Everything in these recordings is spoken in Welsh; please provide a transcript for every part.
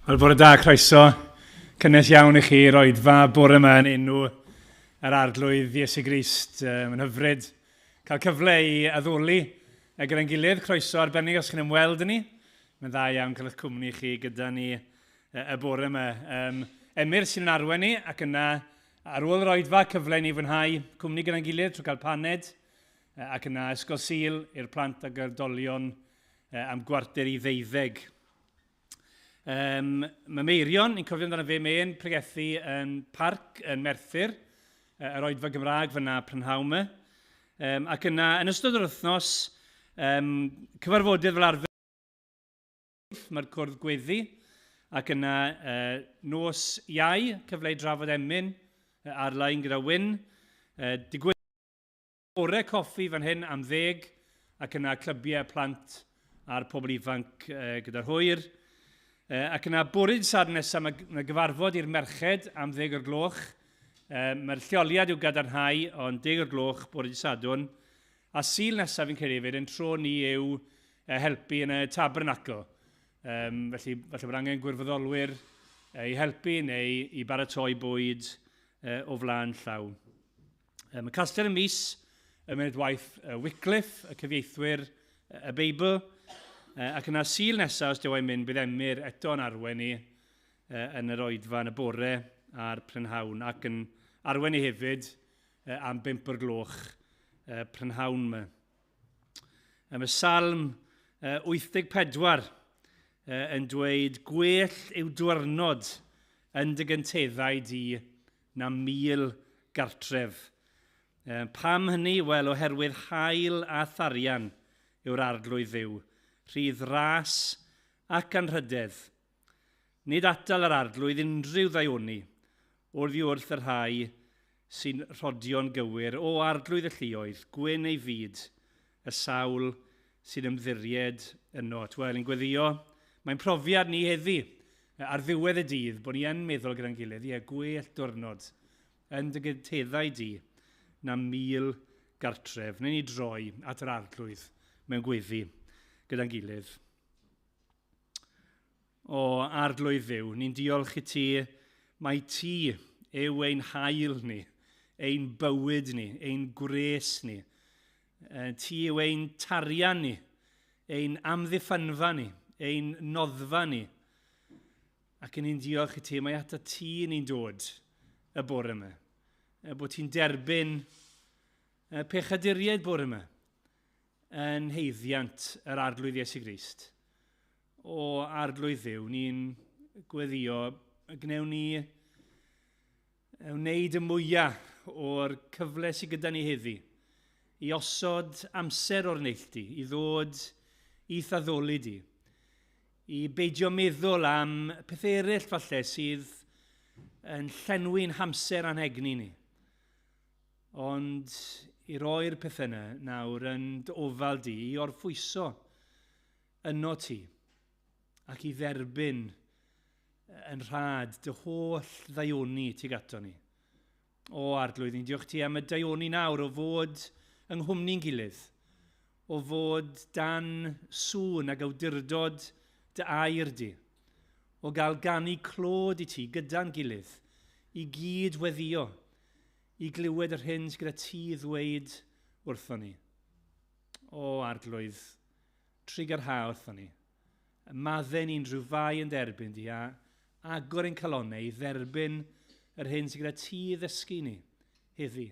Wel, bore da, croeso cynnes iawn i chi i'r oedfa bore yma yn enw yr Arglwydd Iesu Grist. Mae'n hyfryd cael cyfle i addoli gyda'n gilydd. Croeso arbennig os chi'n ymweld â ni. Mae'n dda iawn cael eich cwmni chi gyda ni y bore yma. Emyr sy'n yn arwain ni, ac yna ar ôl yr oedfa cyfle i ni fwynhau cwmni gyda'n gilydd trwy gael paned, ac yna Ysgol Sul i'r plant ag oedolion am 11:45. Mae Meirion, ni'n cofio amdano fe, mae'n pregethu yn parc yn Merthyr, yr oedfa Gymraeg fyna prynhawn yma. Ac yna, yn ystod yr wythnos, cyfarfodydd fel arfer, mae'r cwrdd gweddi, ac yna nos Iau, cyfle i drafod emyn ar-lein gyda Wyn. Digwydd Bore coffi fan hyn am 10:00 ac yna clybiau plant a'r pobl ifanc gyda'r hwyr. Ac yna bore dydd Sadwrn nesaf mae yna gyfarfod i'r merched am 10 o'r gloch. Mae'r lleoliad i'w gadarnhau ond 10 o'r gloch bore dydd Sadwrn. A Sul nesaf fi'n credu hefyd, ein tro ni yw helpu yn y tabernacl. Felly falle bod angen gwirfoddolwyr i helpu neu i baratoi bwyd o flaen llaw. Mae Castell y Mis yn mynd waith Wycliffe, y cyfieithwyr y Beibl, ac yna Sul nesaf, os Duw mynd, bydd Emyr eto yn arwain ni yn yr oedfa yn y bore a'r prynhawn, ac yn arwain ni hefyd am 5 o'r gloch prynhawn yma. Mae Salm 84 yn dweud, "Gwell yw dwyrnod yn dy gynteddau di na 1,000 gartref." Pam hynny? Wel, oherwydd hael a tharian yw'r Arglwydd Dduw, rhydd ras ac anrhydedd. Nid atal yr Arglwydd unrhyw ddaioni oddi wrth y rhai sy'n rhodio'n gywir. O Arglwydd y lluoedd, gwyn ei fyd, y sawl sy'n ymddiried ynot. Wel, yn gweddio, mae'n profiad ni heddi, ar ddiwedd y dydd, bod ni yn meddwl gyda'n gilydd, ie, gwell diwrnod yn dy gynteddau di na 1,000 gartref. Wnawn ni droi at yr Arglwydd mewn gweddi gyda'n gilydd. O Arglwydd Dduw, ni'n diolch i ti mai ti yw ein hael ni, ein bywyd ni, ein gwres ni. Ti yw ein tarian ni, ein amddiffynfa ni, ein noddfa ni. Ac yn ni'n diolch i ti, mae atat ti ni'n dod y bore yma. Bod ti'n derbyn pechaduriaid bore yma yn haeddiant yr Arglwydd Iesu Grist. O Arglwydd Dduw, ni'n gweddio, gnewn ni wneud y mwyaf o'r cyfle sydd gyda ni heddi i osod amser o'r neilltu, i ddod i'th addoli di, i beidio meddwl am pethau eraill falle sydd yn llenwi'n hamser a'n hegni ni. Ond i roi'r pethau yna nawr yn dy ofal di, i orffwyso yno ti, ac i dderbyn yn rhad dy holl ddaioni tuag ato ni. O Arglwydd, ni'n diolch ti am y daioni nawr o fod yng nghwmni'n gilydd, o fod dan sŵn ag awdurdod dy air di, o gael ganu clod i ti gyda'n gilydd, i gyd weddio, i glywed yr hyn sydd gyda ti i ddweud wrthon ni. O Arglwydd, trugarha wrthon ni. Madde ni'n rhyw fai yn derbyn di a agor ein calonnau i dderbyn yr hyn sydd gyda ti i ddysgu ni heddi.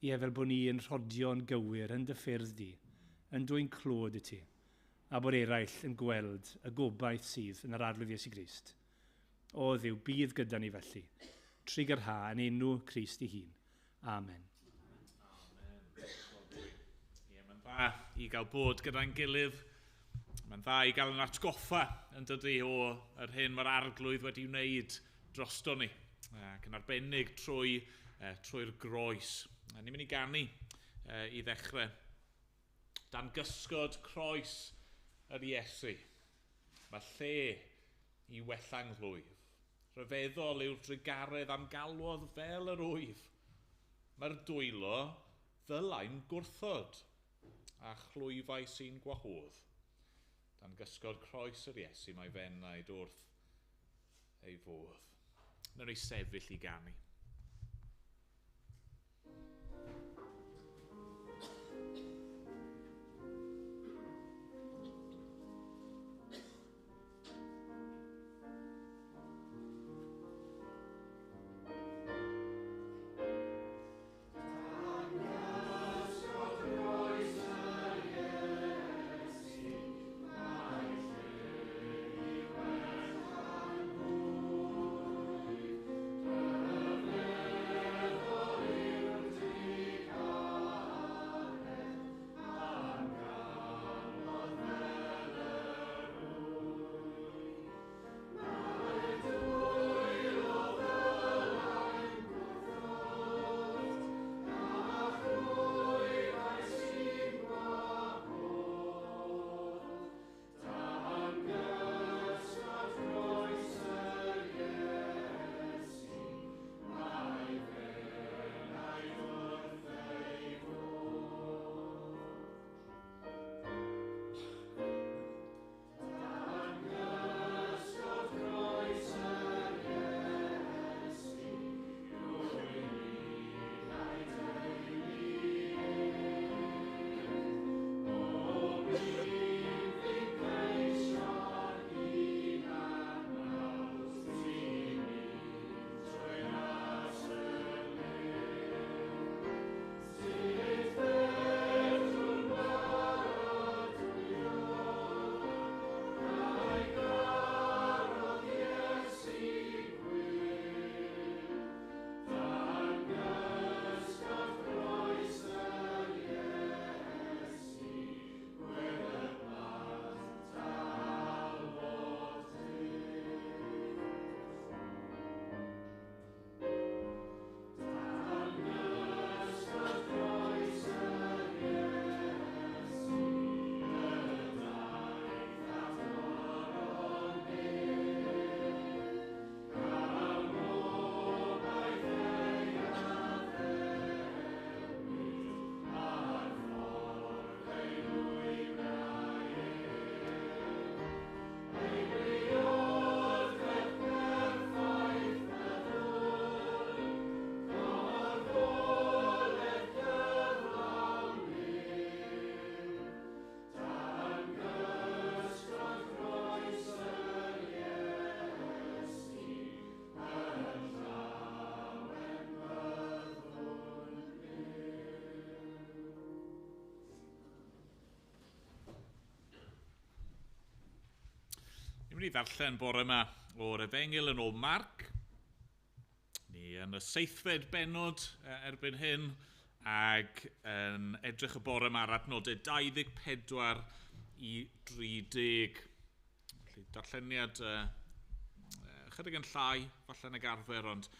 Ie, fel bod ni yn rhodio'n gywir yn dy ffyrdd di, yn dwyn clod i ti, a bod eraill yn gweld y gobaith sydd yn yr Arglwydd Iesu Grist. O Dduw, bydd gyda ni felly. Trugarha yn enw Crist ei hun. Amen. Amen. Ie, mae'n dda i gael bod gyda'n gilydd. Mae'n dda i gael yn atgoffa yn dydy o yr hyn mae'r Arglwydd wedi wneud drosto ni, ac yn arbennig trwy'r groes. A ni'n mynd i ganu i ddechrau. Dan gysgod croes yr Iesu, mae lle i wella 'nghlwyf. Rhyfeddol yw'r drugaredd am galwodd fel yr wyf. Mae'r dwylo ddylai'n gwrthod, a chlwyfau sy'n gwahodd. Dan gysgod croes yr Iesu mae f'enaid wrth ei fodd. Nawn ni sefyll i ganu. Ni'n mynd i ddarllen bore yma o'r Efengyl yn ôl Marc. Ni yn y 7fed bennod erbyn hyn ac yn edrych y bore yma ar adnodau 24 i 30. Felly, darlleniad chydig yn llai, falle nag arfer, ond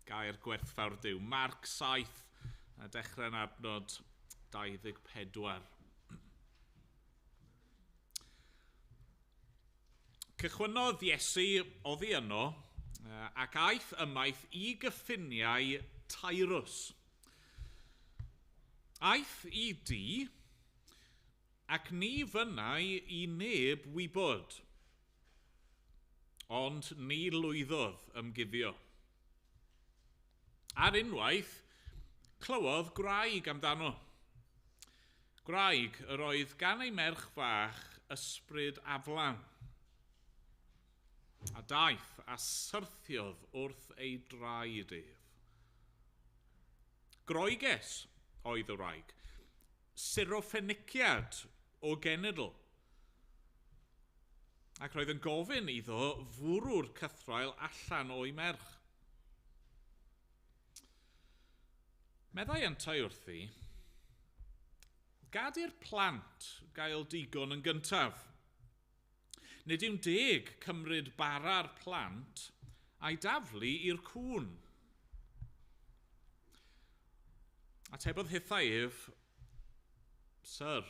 gair gwerthfawr Duw. Marc 7, a dechrau'n adnod 24. Cychwynnodd Iesu oddi yno ac aeth ymaith i gyffiniau Tyrus. Aeth i dŷ ac ni fynnai i neb wybod, ond ni lwyddodd ymguddio. Ar unwaith, clywodd gwraig amdano. Gwraig yr oedd gan ei merch fach ysbryd aflan. A daeth a syrthiodd wrth ei draed ef. Groeges oedd y wraig, Syropheniciad o genedl. Ac roedd yn gofyn iddo fwrw'r cythraul allan o'i merch. Meddai yntau wrthi, gad i'r plant gael digon yn gyntaf. Nid yw'n deg cymryd bara'r plant a'i daflu i'r cŵn. Atebodd hithau ef, Syr,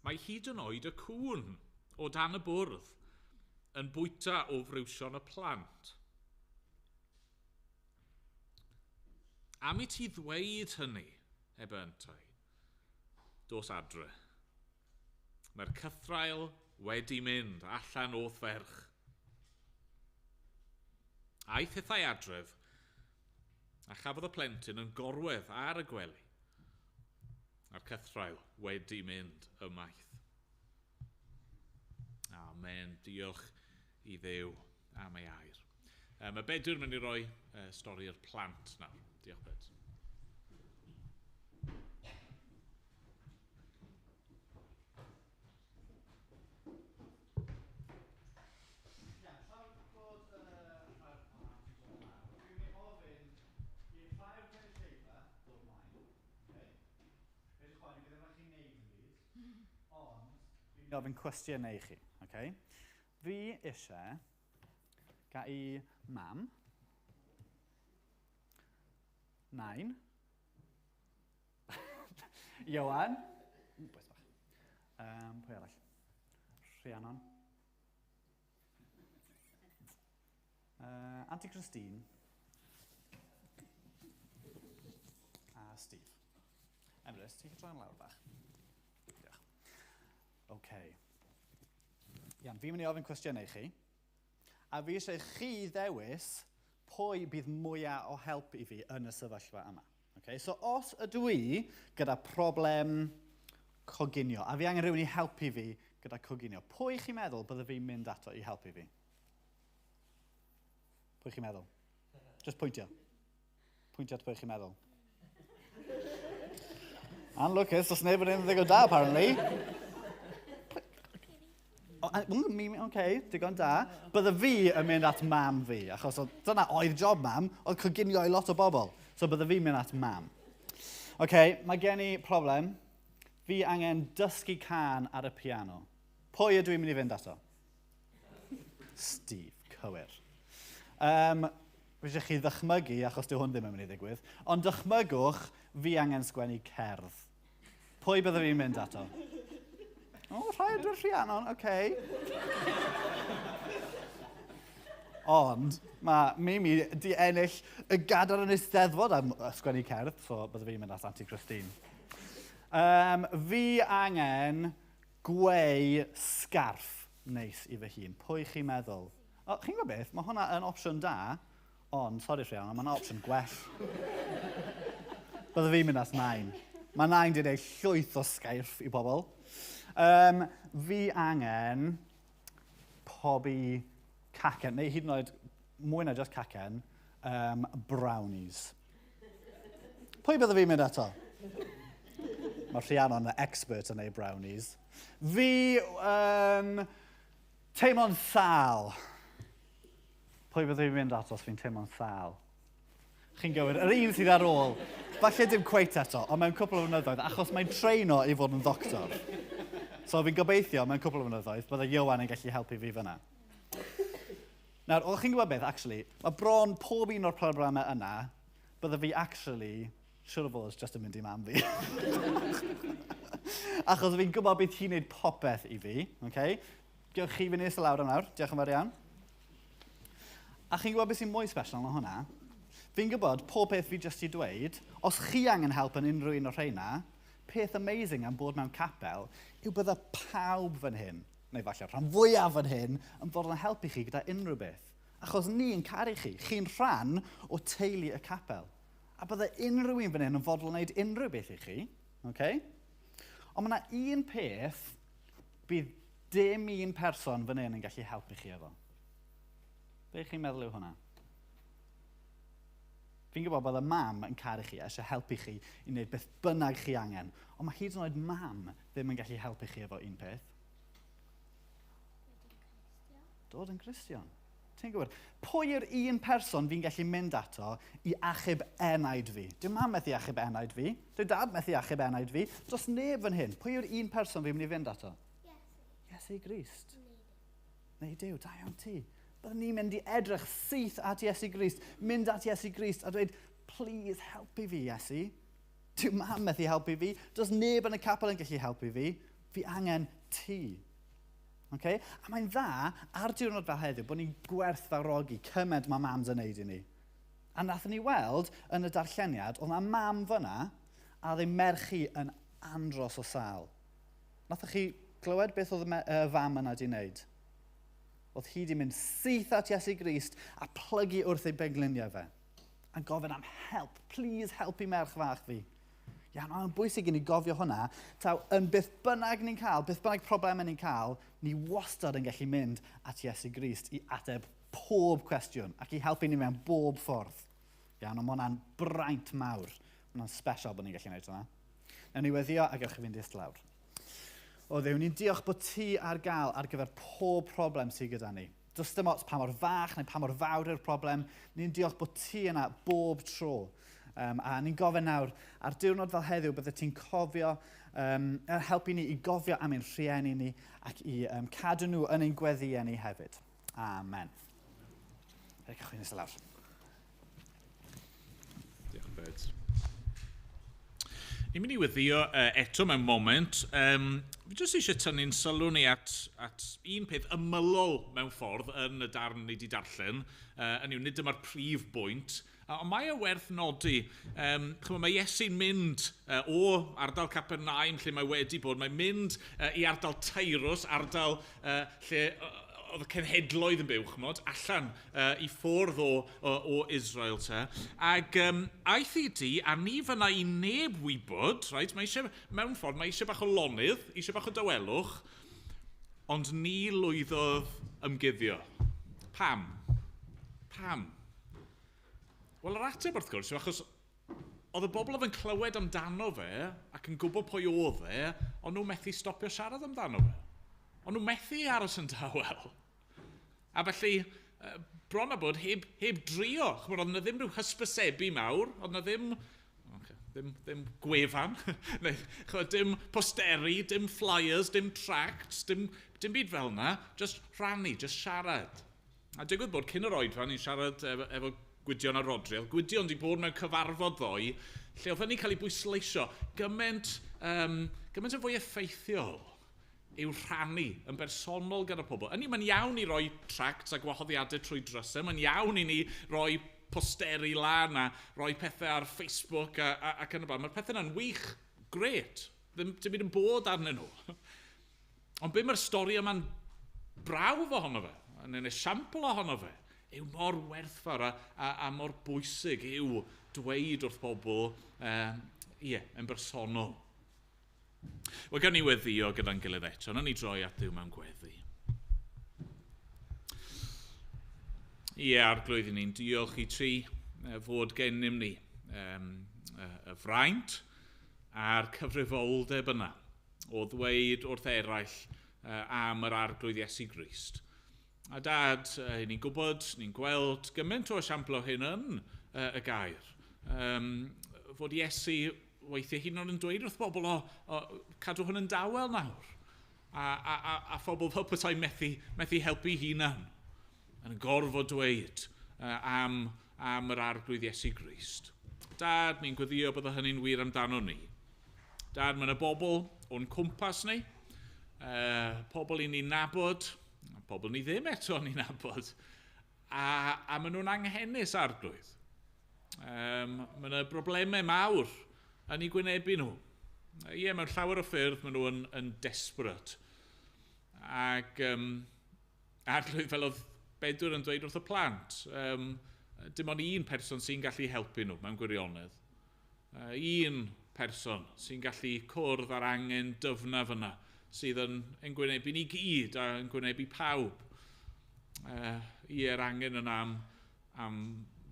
mae hyd yn oed y cŵn o dan y bwrdd yn bwyta o friwsion y plant. Am i ti ddweud hynny, ebe yntau, dos adre. Mae'r cythraul wedi mynd allan o'th ferch. Aeth hithau adref, a chafodd y plentyn yn gorwedd ar y gwely, a'r cythraul wedi mynd ymaith. Amen. Diolch i Dduw am ei air. Mae Bedwyr mynd i roi stori'r plant nawr. Diolch, Bed. Fi'n gofyn cwestiynau i chi. Okay? Fi eisiau gael mam, nain, Ioan, bwys bach, pwy arall? Rhiannon. Auntie Christine. A Steve. Emrys, ti'n troi'n lawr bach? Diolch. OK. Iawn, fi'n mynd i ofyn cwestiynau i chi. A fi eisiau chi ddewis pwy bydd mwyaf o help i fi yn y sefyllfa yma. Okay? So os ydw i gyda problem coginio, a fi angen rhywun i helpu fi gyda coginio, pwy chi'n meddwl bydde fi'n mynd ato i helpu fi? Pwy chi'n meddwl? Just pwyntio. Pwyntio at pwy chi'n meddwl. Anlwcus, os neb yn un ddigon da, apparently. O, okay, digon da. Bydde fi yn mynd at mam fi, achos dyna oedd job mam, oedd coginio i lot o bobl. So bydde fi'n mynd at mam. Okay, mae gen i problem. Fi angen dysgu cân ar y piano. Pwy ydw i'n mynd i fynd ato? Steve, cywir. Fi eisiau chi ddychmygu, achos dyw hwn ddim yn mynd i ddigwydd, ond dychmygwch fi angen sgwennu cerdd. Pwy bydde fi'n mynd ato? O, rhaid o'r Rhiannon, oce. Okay. Ond mae Mimi di ennill y gadair yn Eisteddfod am ysgrifennu cerdd, so bydde fi'n mynd at Auntie Christine. Fi angen gweu sgarff neis i fy hun. Pwy chi'n meddwl? O, chi'n gwybod beth? Mae hwnna yn opsiwn da, ond, sori Rhiannon, mae hwnna'n opsiwn gwell. Bydde fi'n mynd at nain. Mae nain di gwneud llwyth o sgairff i bobl. Fi angen pobi cacen, neu hyd yn oed mwy na just cacen, brownies. Pwy bydde fi'n mynd ato? Mae Rhiannon yn expert yn ei brownies. Fi yn teimlo'n sâl. Pwy bydde fi'n mynd ato os fi'n teimlo'n sâl? Chi'n gywir, yr un sydd ar ôl. Falle dim cweit eto, ond mewn cwpl o flynyddoedd, achos mae'n treino i fod yn ddoctor. So fi'n gobeithio mewn cwpl o flynyddoedd, bydde Ioan yn gallu helpu fi fyna. Nawr, oeddech chi'n gwybod beth, actually, mae bron pob un o'r problemau yna, bydde fi actually, siŵr o fod, just yn mynd i mam fi. Achos fi'n gwybod bydd hi'n gwneud popeth i fi, okay? Gewch chi fynd nes lawr am nawr, diolch yn fawr iawn. A chi'n gwybod beth sy'n mwy special na hwnna? Fi'n gwybod pob peth fi jyst i dweud, os chi angen help yn unrhyw un o'r rheina, peth amazing am bod mewn capel yw bydde pawb fan hyn, neu falle rhan fwyaf fan hyn, yn fod yn helpu chi gyda unrhyw beth. Achos ni'n caru chi, chi'n rhan o teulu y capel. A bydde unrhyw un fan hyn yn fodlon wneud unrhyw beth i chi, okay? Ond mae yna un peth bydd dim un person fan hyn yn gallu helpu chi efo. Be chi'n meddwl yw hwnna? Fi'n gwybod bod y mam yn caru chi a eisiau helpu chi i wneud beth bynnag chi angen, ond mae hyd yn oed mam ddim yn gallu helpu chi efo un peth. Dod yn Gristion. Ti'n gwybod, pwy yw'r un person fi'n gallu mynd ato i achub enaid fi? Dyw mam methu achub enaid fi, dyw dad methu achub enaid fi, does neb fan hyn. Pwy yw'r un person fi'n mynd i fynd ato? Iesu. Iesu Grist. Neu Duw, da iawn ti. Byddwn ni'n mynd i edrych syth at Iesu Grist, mynd at Iesu Grist a dweud, please helpu fi, Iesu. Dyw mam methu helpu fi, does neb yn y capel yn gallu helpu fi, fi angen ti. Okay? A mae'n dda ar diwrnod fel heddiw bod ni'n gwerthfawrogi cymaint mae mams yn neud i ni. A nathon ni weld yn y darlleniad, oedd na mam fyna a oedd ei merch hi yn andros o sâl. Nathoch chi glywed beth oedd y fam yna di wneud? Oedd hi wedi mynd syth at Iesu Grist a plygu wrth ei bengliniau fe. A gofyn am help, please helpu merch fach fi. Iawn, mae'n bwysig i ni gofio hwnna, taw yn beth bynnag ni'n cael, beth bynnag problemau ni'n cael, ni wastad yn gallu mynd at Iesu Grist i ateb pob cwestiwn ac i helpu ni mewn bob ffordd. Iawn, ond mae hwnna'n braint mawr. Mae hwnna'n special bod ni'n gallu gwneud hwnna. Nawn ni weddio a gewch chi fynd i lawr. O Dduw, ni'n diolch bod ti ar gael ar gyfer pob problem sydd gyda ni. Does dim ots pa mor fach neu pa mor fawr yw'r problem, ni'n diolch bod ti yna bob tro. A ni'n gofyn nawr, ar diwrnod fel heddiw, bydde ti'n cofio, helpu ni i gofio am ein rhieni ni ac i cadw nhw yn ein gweddïau ni hefyd. Amen. Rhaid cychwyn nes lawr. Diolch, Beds. Ni'n mynd i weddio eto mewn moment. Fi jyst eisiau tynnu'n sylw ni at un peth ymylol mewn ffordd yn y darn ni wedi darllen. Yn yw, nid dyma'r prif bwynt, ond mae e werth nodi. Chymod, mae Iesu'n mynd o ardal Capernaum, lle mae wedi bod, mae'n mynd i ardal Teirws, ardal lle oedd y cenhedloedd yn byw, chymod, allan i ffwrdd o Israel te. Ac aeth i di, a ni fyna i neb wybod, right? Mae eisiau, mewn ffordd, mae eisiau bach o lonydd, eisiau bach o dawelwch, ond ni lwyddodd ymguddio. Pam? Pam? Wel, yr ateb wrth gwrs yw achos oedd y bobl oedd yn clywed amdano fe ac yn gwybod pwy oedd e, ond nhw methu stopio siarad amdano fe. Ond nhw methu aros yn dawel. A felly, bron a bod heb drio. Chymod, oedd yna ddim rhyw hysbysebu mawr, oedd yna ddim, okay, ddim gwefan, neu, chymod, dim posteri, dim flyers, dim tracts, dim byd fel yna, just rhannu, just siarad. A digwydd bod cyn yr oedfa, ni'n siarad efo Gwydion a Rodri, oedd Gwydion wedi bod mewn cyfarfod ddoe, lle oedd hynny'n cael ei bwysleisio gymaint yn fwy effeithiol yw rhannu yn bersonol gyda pobl. Ynny, mae'n iawn i roi tracts a gwahoddiadau trwy drysau, mae'n iawn i ni roi posteri lan a roi pethau ar Facebook ac yn y blaen. Mae'r pethau yna'n wych, grêt, ddim byd yn bod arnyn nhw. Ond be mae'r stori yma'n brawf ohono fe, yn esiampl ohono fe, yw mor werthfawr a mor bwysig yw dweud wrth bobl, ie, yn bersonol. Wel, gan ni weddio gyda'n gilydd eto, nawn ni droi at Dduw mewn gweddi. Ie, Arglwydd, ni'n diolch i ti fod gennym ni y fraint a'r cyfrifoldeb yna o ddweud wrth eraill am yr Arglwydd Iesu Grist. A Dad, ni'n gwybod, ni'n gweld gymaint o esiampl o hyn yn y gair. Fod Iesu weithiau hyd yn oed yn dweud wrth bobl o cadw hwn yn dawel nawr. A phobl fel petai methu helpu hunan yn gorfod dweud am yr Arglwydd Iesu Grist. Dad, ni'n gweddio bod hynny'n wir amdano ni. Dad, mae yna bobl o'n cwmpas ni, pobl i ni'n nabod, pobl ni ddim eto ni'n nabod, a maen nhw'n anghenus, Arglwydd. Mae yna broblemau mawr yn eu gwynebu nhw. Ie, mewn llawer o ffyrdd maen nhw yn desperate. Ac Arglwydd, fel oedd Bedwyr yn dweud wrth y plant, dim ond un person sy'n gallu helpu nhw mewn gwirionedd. Un person sy'n gallu cwrdd â'r angen dyfnaf yna, sydd yn gwynebu ni gyd a yn gwynebu pawb. Ie'r angen yna am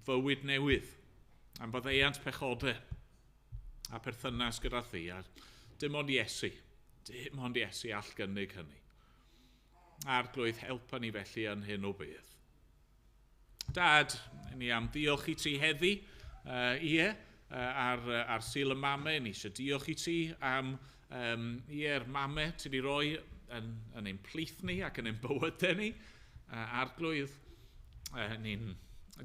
fywyd newydd, am faddeuant pechodau a perthynas gyda thi. A dim ond Iesu all gynnig hynny. Arglwydd, helpa ni felly yn hyn o beth. Dad, ni am diolch i ti heddi, ar Sul y Mame, ni eisiau diolch i ti am ie'r mame ti wedi rhoi yn ein plith ni ac yn ein bywydau ni. Arglwydd, ni'n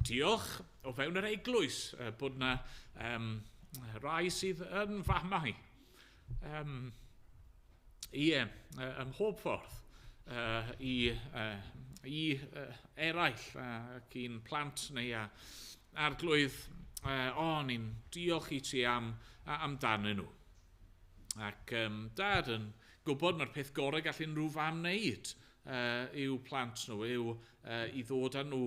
diolch o fewn yr eglwys bod yna rai sydd yn famau. Ie, ym mhob ffordd i eraill ac i'n plant neu Arglwydd, ni'n diolch i ti amdanyn nhw. Ac Dad yn gwybod mae'r peth gorau gallu unrhyw fam wneud i'w plant nhw yw i ddod â nhw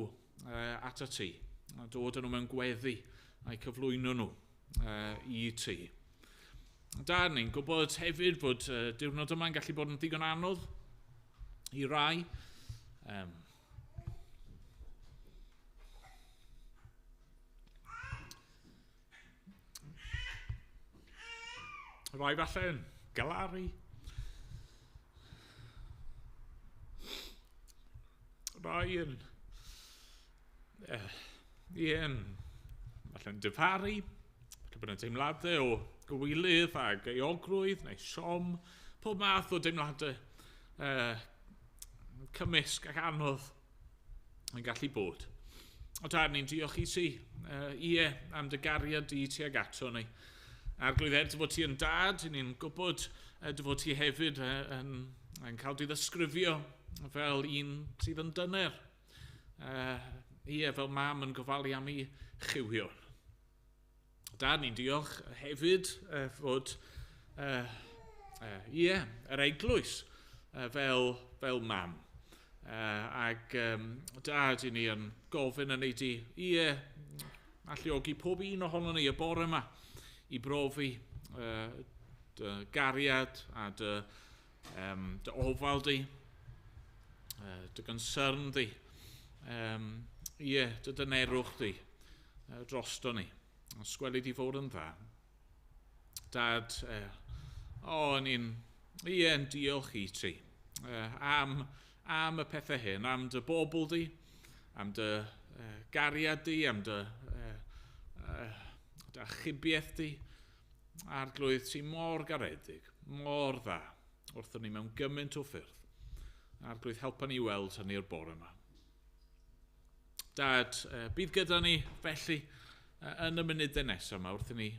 at y ti, a dod â nhw mewn gweddi a'i cyflwyno nhw i ti. Da, ni'n gwybod hefyd bod diwrnod yma'n gallu bod yn ddigon anodd i rai. Rai falle yn galaru. Rai yn... Ie, falle'n difaru. Falle bod yn teimladau o gywilydd ac euogrwydd neu siom. Pob math o deimladau cymysg ac anodd yn gallu bod. Ond Tad, ni'n diolch i ti, ie, am dy gariad di tuag ato ni. Arglwydd, er dy fod ti yn dad, ni'n gwybod dy fod ti hefyd yn cael dy ddisgrifio fel un sydd yn dyner. Ie, fel mam yn gofalu am ei chywion. Dad, ni'n diolch hefyd fod ie, yr eglwys fel mam. Ac Dad, i ni yn gofyn yn ei di, ie, alluogi pob un ohono ni y bore yma i brofi dy gariad a dy ofal di, dy gynsyrn di, ie, dy dynerwch di drosto ni. Os gweli di fod yn dda. Dad, ni'n yn diolch i ti am y pethau hyn, am dy bobl di, am dy gariad di, am dy achubiaeth di. Arglwydd, ti mor garedig, mor dda, wrthon ni mewn gymaint o ffyrdd. Arglwydd, helpa ni weld hynny'r bore yma. Dad, bydd gyda ni felly yn y munudau nesaf yma wrth i ni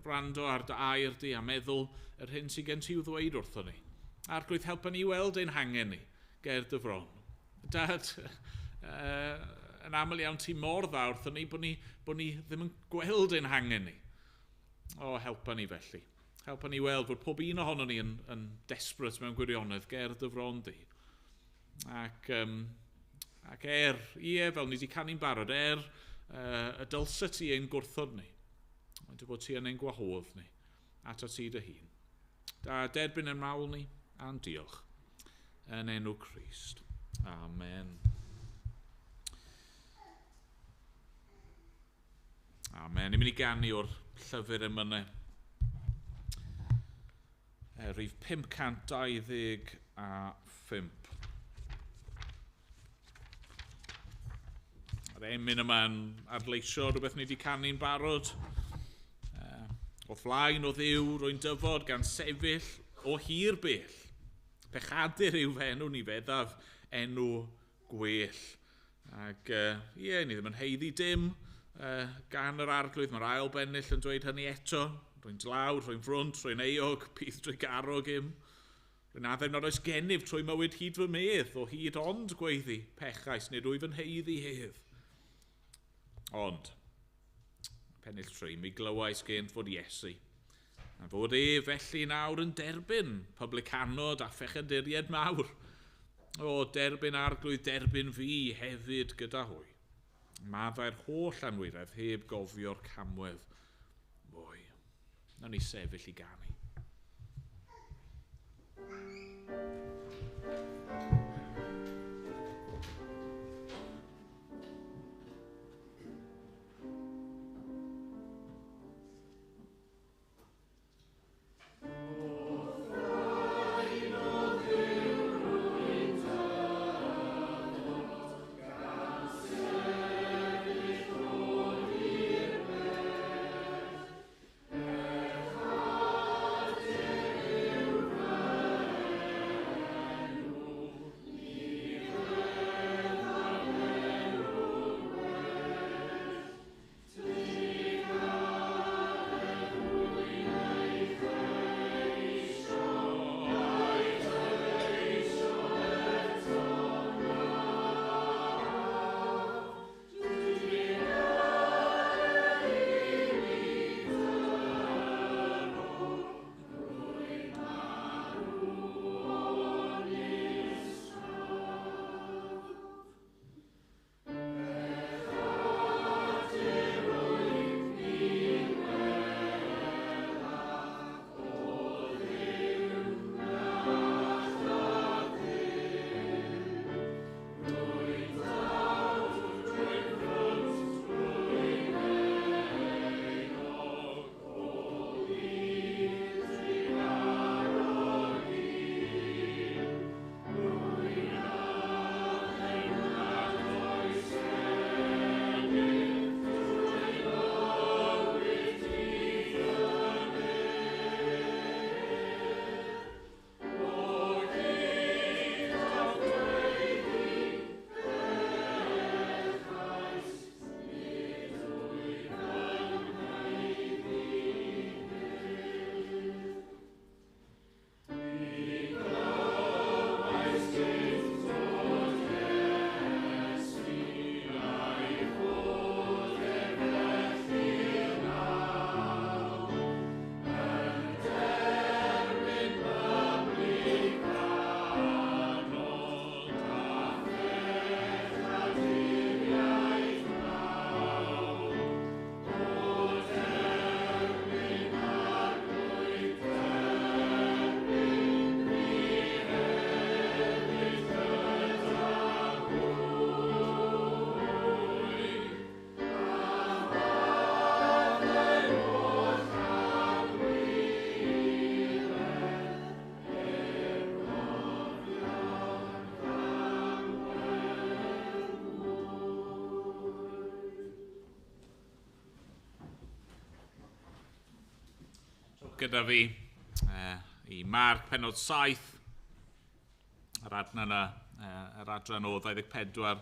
wrando ar dy air di a meddwl yr hyn sydd gen ti i'w ddweud wrthon ni. Arglwydd, helpa ni weld ein hangen ni ger dy fron. Dad, yn aml iawn ti mor dda wrthon ni bod ni ddim yn gweld ein hangen ni. O, helpa ni felly. Helpa ni weld bod pob un ohono ni yn desperate mewn gwirionedd ger dy fron di. Ac ie, fel ni wedi canu'n barod, y dylse ti ein gwrthod ni, ond dy fod ti yn ein gwahodd ni, ato ti dy hun. Da, derbyn yn mawl ni, a'n diolch. Yn enw Crist. Amen. Amen. Ni'n mynd i ganu o'r llyfr emynau. Rhif 525. Yr emyn yma'n adleisio rhywbeth ni wedi canu'n barod. O flaen o Dduw, rwy'n dyfod gan sefyll o hir bell. Pechadur yw fy enw, ni feddaf enw gwell. Ac ie, ni ddim yn haeddu dim gan yr Arglwydd. Mae'r ail bennill yn dweud hynny eto. Rwy'n dlawd, rwy'n frwnt, rwy'n euog, bydd drugarog im. Rwy'n addef nad oes gennyf trwy mywyd hyd fy medd, o hyd ond gweiddi, pechais, nid wyf yn haeddu hedd. Ond, pennill 3, mi glywais gynt fod Iesu, a fod e felly nawr yn derbyn publicanod a phechaduriaid mawr. O, derbyn Arglwydd, derbyn fi hefyd gyda hwy. Maddau'r holl anwiredd heb gofio'r camwedd mwy. Nawn ni sefyll i ganu. Amen. gyda fi i Marc pennod 7, yr adran yna, yr adran o 24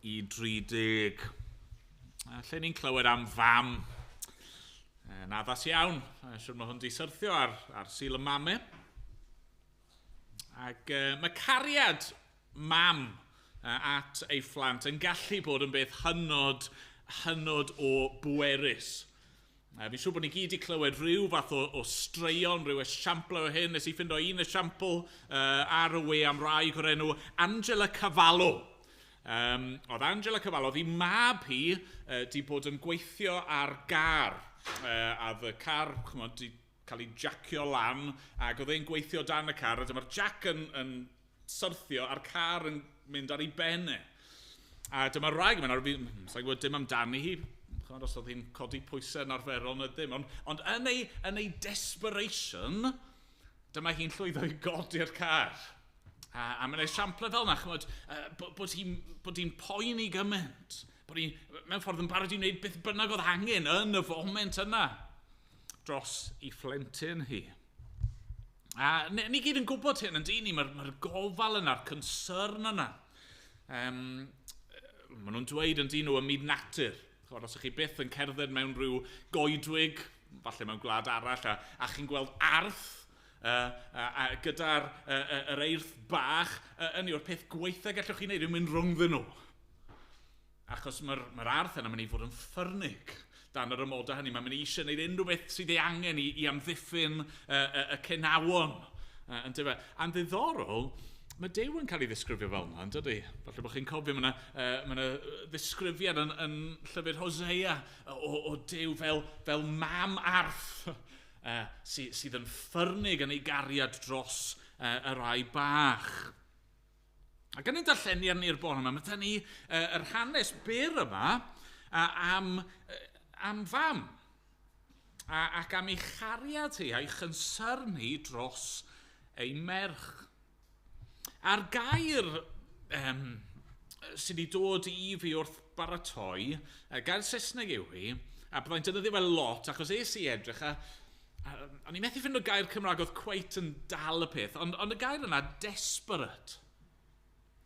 i 30. Lle ni'n clywed am fam. Yn addas iawn, siwr mae hwn di syrthio ar Sul y Mame. Ac mae cariad mam at ei phlant yn gallu bod yn beth hynod, hynod o bwerus. Fi'n siŵr bod ni gyd wedi clywed rhyw fath o straeon, rhyw esiampl o hyn. Nes i ffindo un esiampl ar y we am wraig o'r enw Angela Cavallo. Oedd Angela Cavallo, oedd ei mab hi di bod yn gweithio ar gar. A oedd y car, ch'mod, di cael ei jacio lan, ac oedd e'n gweithio dan y car, a dyma'r jack yn syrthio a'r car yn mynd ar ei ben e. A dyma'r wraig yn mynd, sa'n gwybod dim amdani hi, ch'mod, os oedd hi'n codi pwysau yn arferol neu ddim, ond yn ei desperation, dyma hi'n llwyddo i godi'r car. A mae'n esiampl fel yna, ch'mod, bod hi'n poeni gymaint, bod hi'n mewn ffordd yn barod i wneud beth bynnag oedd angen yn y foment yna dros ei phlentyn hi. A ni gyd yn gwybod hyn, yn dyn ni, mae'r gofal yna'r concern yna. Maen nhw'n dweud yn dyn nhw ym myd natur. Ch'mod, os ych chi byth yn cerdded mewn rhyw goedwig, falle mewn gwlad arall, a chi'n gweld arth a gyda'r yr eirth bach, yn yw'r peth gweitha gallwch chi wneud yw mynd rhwngddyn nhw. Achos mae'r arth yna mynd i fod yn ffyrnig dan yr amodau hynny. Mae'n mynd i eisiau gwneud unrhyw beth sydd ei angen i amddiffyn y cenawon. Yndyfe? A'n ddiddorol, mae Duw yn cael ei ddisgrifio fel yna, yn dydy? Falle bod chi'n cofio, mae yna ddisgrifiad yn llyfr Hosea o Duw fel mam arth sydd yn ffyrnig yn ei gariad dros y rai bach. Ac yn ein darlleniad ni'r bore yma, mae 'da ni yr hanes byr yma am fam ac am ei chariad hi a'i chynsyrn hi dros ei merch. A'r gair sydd wedi dod i fi wrth baratoi, gair Saesneg yw hi, a byddai'n defnyddio fe lot, achos es i edrych, a o'n i'n methu ffindo gair Cymraeg oedd cweit yn dal y peth, ond y gair yna, desperate.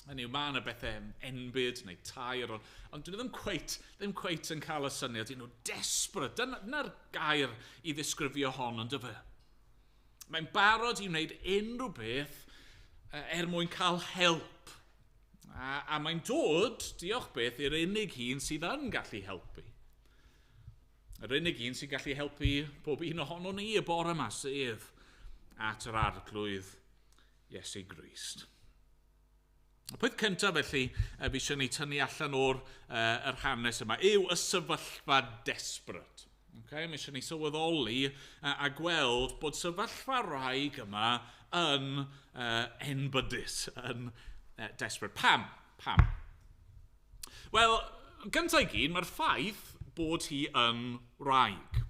Hynny yw, mae yna bethau enbyd neu tair, ond dyn nhw ddim cweit yn cael y syniad, dyn nhw desperate. Dyna'r gair i ddisgrifio hon, ond dyfe. Mae'n barod i wneud unrhyw beth er mwyn cael help. A mae'n dod, diolch beth, i'r unig un sydd yn gallu helpu. Yr unig un sy'n gallu helpu pob un ohonon ni y bore yma, sef at yr Arglwydd Iesu Grist. Y peth cyntaf felly, fi eisiau ni tynnu allan o'r yr hanes yma, yw y sefyllfa desperate. Okay? Mae eisiau ni sylweddoli a gweld bod sefyllfa wraig yma yn enbydus, yn desperate. Pam? Pam? Wel, gyntaf i gyd, mae'r ffaith bod hi yn wraig.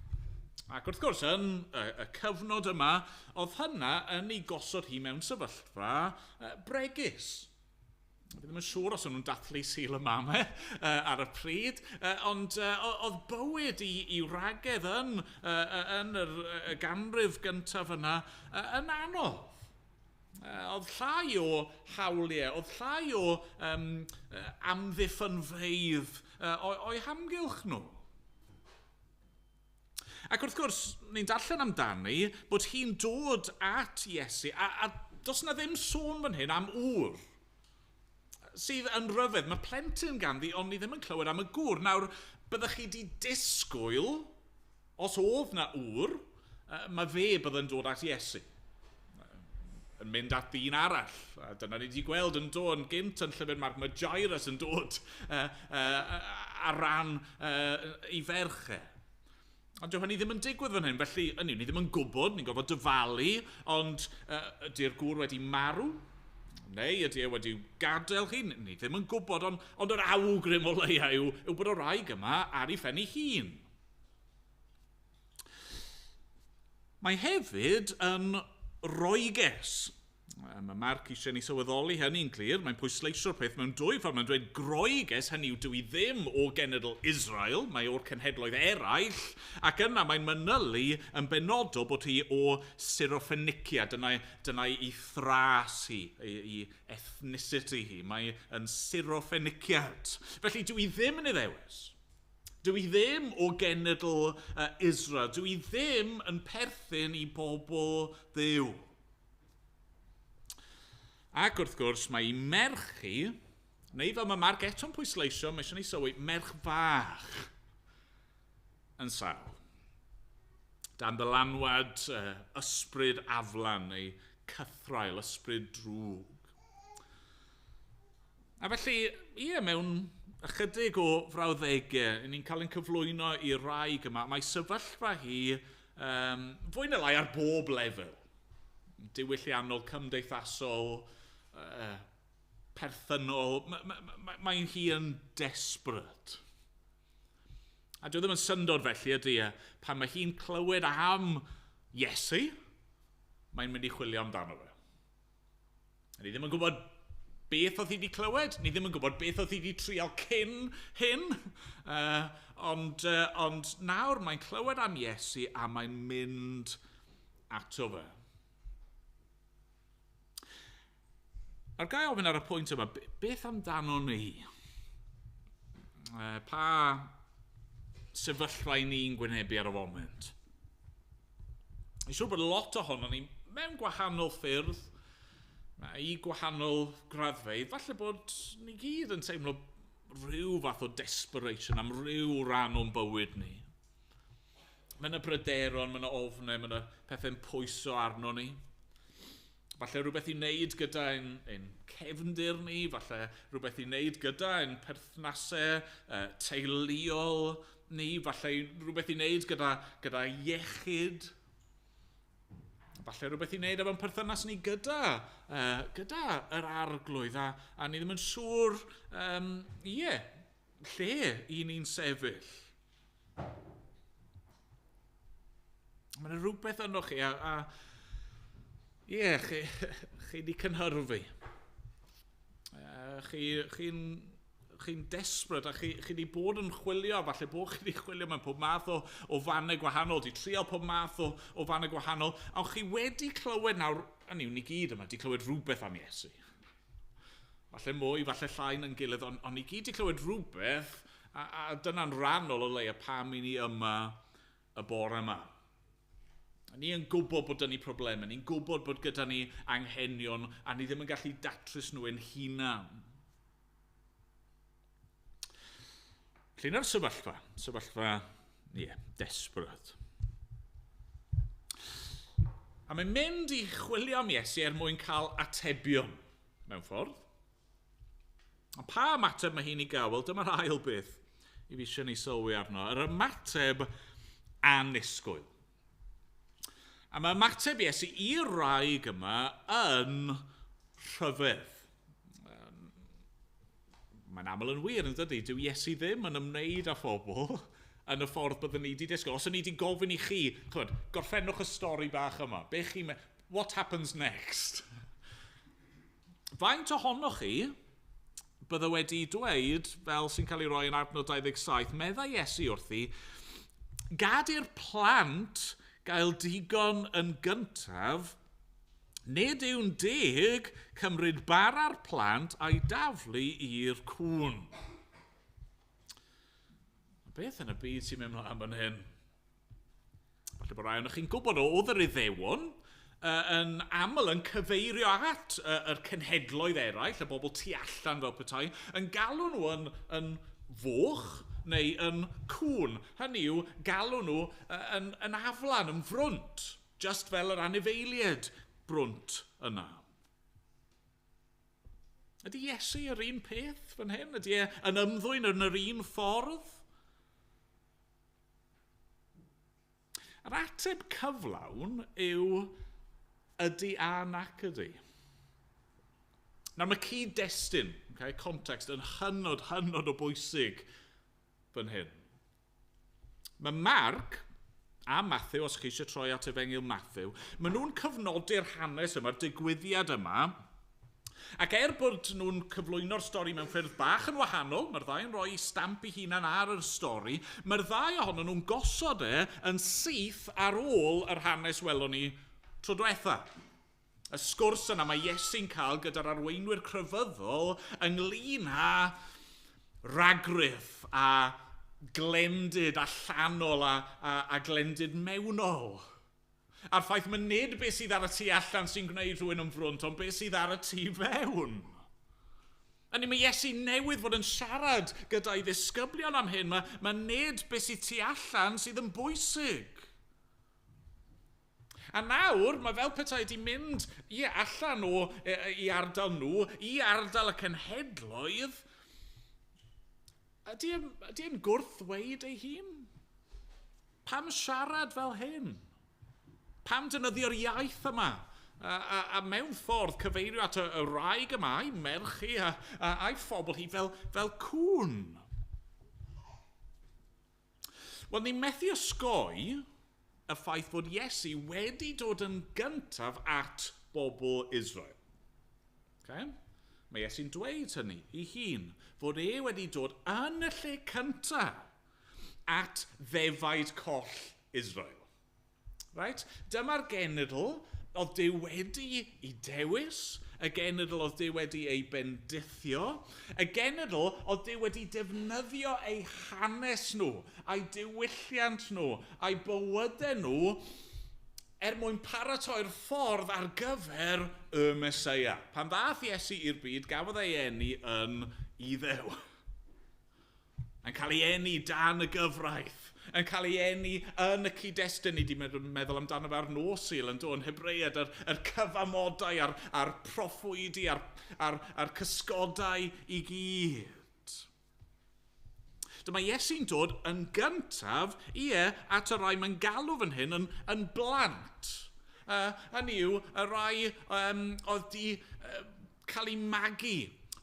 Ac wrth gwrs, yn y cyfnod yma, oedd hynna yn ei gosod hi mewn sefyllfa bregus. Fi ddim yn siŵr os o'n nhw'n dathlu Sul y Mame ar y pryd, ond oedd bywyd i wragedd yn y ganrif gyntaf yna yn anodd. Oedd llai o hawliau, oedd llai o amddiffynfeydd o'i hamgylch nhw. Ac wrth gwrs, ni'n darllen amdani bod hi'n dod at Iesu, a does na ddim sôn fan hyn am ŵr, sydd yn rhyfedd. Mae plentyn ganddi, ond ni ddim yn clywed am y gŵr. Nawr, byddech chi di disgwyl, os oedd na ŵr, mae fe bydd yn dod at Iesu. Yn mynd at ddyn arall. A dyna ni wedi gweld yn dod yn gynt yn llyfr Marc, mae Jairus yn dod ar ran ei ferch e. Ond dyw hynny ddim yn digwydd fan hyn, felly hynny, ni ddim yn gwybod, ni'n gorfod dyfalu, ond ydy'r gŵr wedi marw? Neu ydy e wedi gadael hi? Ni ddim yn gwybod, ond yr awgrym o leia yw bod y wraig yma ar ei phen ei hun. Mae hefyd yn Roeges. Mae Marc eisiau ni sylweddoli hynny'n clir. Mae'n pwysleisio'r peth mewn dwy ffordd. Mae'n dweud Groeges, hynny yw dwi ddim o genedl Israel, mae o'r cenhedloedd eraill, ac yna mae'n manylu yn benodol bod hi o Syrophenicia. Dyna, dyna ei thras hi, ei, ei ethnicity hi. Mae yn Syrophenicia. Felly dwi ddim yn Iddewes. Dwi ddim o genedl Israel. Dwi ddim yn perthyn i bobl Dduw. Ac wrth gwrs, mae ei merch hi, neu fel mae Marc eto'n pwysleisio, mae eisiau ni sylwi, merch fach yn sâl. Dan ddylanwad ysbryd aflan neu cythraul, ysbryd drwg. A felly, ie, mewn ychydig o frawddegau, ni'n cael ein cyflwyno i'r wraig yma. Mae sefyllfa hi fwy neu lai ar bob lefel. Diwylliannol, cymdeithasol, perthynol, mae hi yn desperate. A dwi ddim yn syndod felly ydy e, pan mae hi'n clywed am Iesu, mae'n mynd i chwilio amdano fe. A ni ddim yn gwybod beth oedd hi wedi clywed, ni ddim yn gwybod beth oedd hi wedi trial cyn hyn, ond, ond nawr mae'n clywed am Iesu a mae'n mynd ato fe. A'r gai ofyn ar y pwynt yma, beth amdano ni? Pa sefyllfa i ni'n gwynebu ar y foment? Fi'n siŵr bod lot ohono ni mewn gwahanol ffyrdd, i gwahanol graddfeydd, falle bod ni gyd yn teimlo rhyw fath o desperation am ryw ran o'n bywyd ni. Mae yna bryderon, mae yna ofnau, mae yna pethau'n pwyso arno ni. Falle rhywbeth i wneud gyda ein cefndir ni, falle rhywbeth i wneud gyda ein perthnasau teuluol ni, falle rhywbeth i wneud gyda iechyd, falle rhywbeth i wneud efo'n perthynas ni gyda yr Arglwydd, a ni ddim yn siŵr, ie, lle i ni'n sefyll. Mae yna rhywbeth yno chi, a ie, chi di cynhyrfu. Chi'n desperate a chi di bod yn chwilio, falle bod chi di chwilio mewn pob math o fannau gwahanol, di trial pob math o fannau gwahanol, ond chi wedi clywed nawr, a ni gyd yma, di clywed rhywbeth am Iesu. Falle mwy, falle llai na'n gilydd, ond ni gyd di clywed rhywbeth, a dyna'n rhannol o leia pam i ni yma y bore yma. A ni yn gwybod bod gyda ni problemau, ni'n gwybod bod gyda ni anghenion, a ni ddim yn gallu datrys nhw ein hunan. Felly yna'r sefyllfa, ie, desperate. A mae'n mynd i chwilio am Iesu er mwyn cael atebion, mewn ffordd. A pa ymateb mae hi'n ei gael? Wel, dyma'r ail beth i fi eisiau ni sylwi arno. Yr ymateb annisgwyl. A mae ymateb Iesu i'r wraig yma yn rhyfedd. Mae'n aml yn wir, yn dydy? Dyw Iesu ddim yn ymwneud â phobl yn y ffordd byddwn ni wedi disgwyl. Os o'n ni wedi gofyn i chi, ch'mod, gorffennwch y stori bach yma. Be chi what happens next? Faint ohonoch chi bydde wedi dweud, fel sy'n cael ei roi yn adnod 27, meddai Iesu wrthi, gad i'r plant gael digon yn gyntaf, nid yw'n deg cymryd bara'r plant a'i daflu i'r cŵn. Beth yn y byd sy'n mynd mlaen fan hyn? Falle bod rai ohonoch chi'n gwybod, oedd yr Iddewon yn aml yn cyfeirio at yr cenhedloedd eraill, y bobl tu allan fel petai, yn galw nhw yn foch neu yn cŵn. Hynny yw, galw nhw yn aflan, yn frwnt, just fel yr anifeiliaid brwnt yna. Ydy Iesu yr un peth fan hyn? Ydy e yn ymddwyn yn yr un ffordd? Yr ateb cyflawn yw ydy a nac ydy. Nawr mae cyd-destun, okay, context, yn hynod, hynod o bwysig fan hyn. Mae Marc a Matthew, os chi eisiau troi at Efengyl Matthew, maen nhw'n cyfnodi'r hanes yma'r digwyddiad yma, ac er bod nhw'n cyflwyno'r stori mewn ffyrdd bach yn wahanol, mae'r ddau yn rhoi stamp i hunan ar yr stori, mae'r ddau ohonyn nhw'n gosod e yn syth ar ôl yr hanes welon ni tro diwetha. Y sgwrs yna mae Iesu'n cael gyda'r arweinwyr crefyddol ynglyn â ragrith a glendid allanol a, a, a glendid mewnol. A'r ffaith mae nid beth sydd ar y tu allan sy'n gwneud rhywun yn frwnt, ond beth sydd ar y tu fewn. A ni mae Iesu newydd fod yn siarad gyda'i ddisgyblion am hyn. Mae, mae nid beth sydd tu allan sydd yn bwysig. A nawr, mae fel petai wedi mynd ie, allan o e, i ardal nhw, i ardal y cenhedloedd. Ydy e'n ydy e gwrthweud ei hun? Pam siarad fel hyn? Pam defnyddio'r iaith yma? A, a, a mewn ffordd cyfeirio at y, y wraig yma, a'i merch hi, a, a, a'i phobl hi fel, fel cwn. Wel, ni'n methu osgoi y ffaith fod Iesu wedi dod yn gyntaf at bobl Israel. Okay? Mae Iesu'n dweud hynny i hun, fod e wedi dod yn y lle cyntaf at ddefaid coll Israel. Right? Dyma'r genedl oedd Duw wedi ei dewis, y genedl oedd Duw wedi ei bendithio, y genedl oedd Duw wedi defnyddio eu hanes nhw, a'i diwylliant nhw, a'i bywydau nhw, er mwyn paratoi'r ffordd ar gyfer y Mesoea. Pan ddath Iesu i'r byd, gafodd ei eni yn Iddew. Yn cael ei eni dan y gyfraith, yn cael ei eni yn y cyd-destun, ni wedi meddwl amdano fe ar nos Sul yn dod yn Hebread, yr, yr cyfamodau a'r, a'r proffwydi a'r, a'r, a'r cysgodau i gyd. Dyma Iesu'n dod yn gyntaf, ie, at y rai mae'n galw fan hyn yn, yn blant. Hynny yw, y rai um, oedd di cael eu magu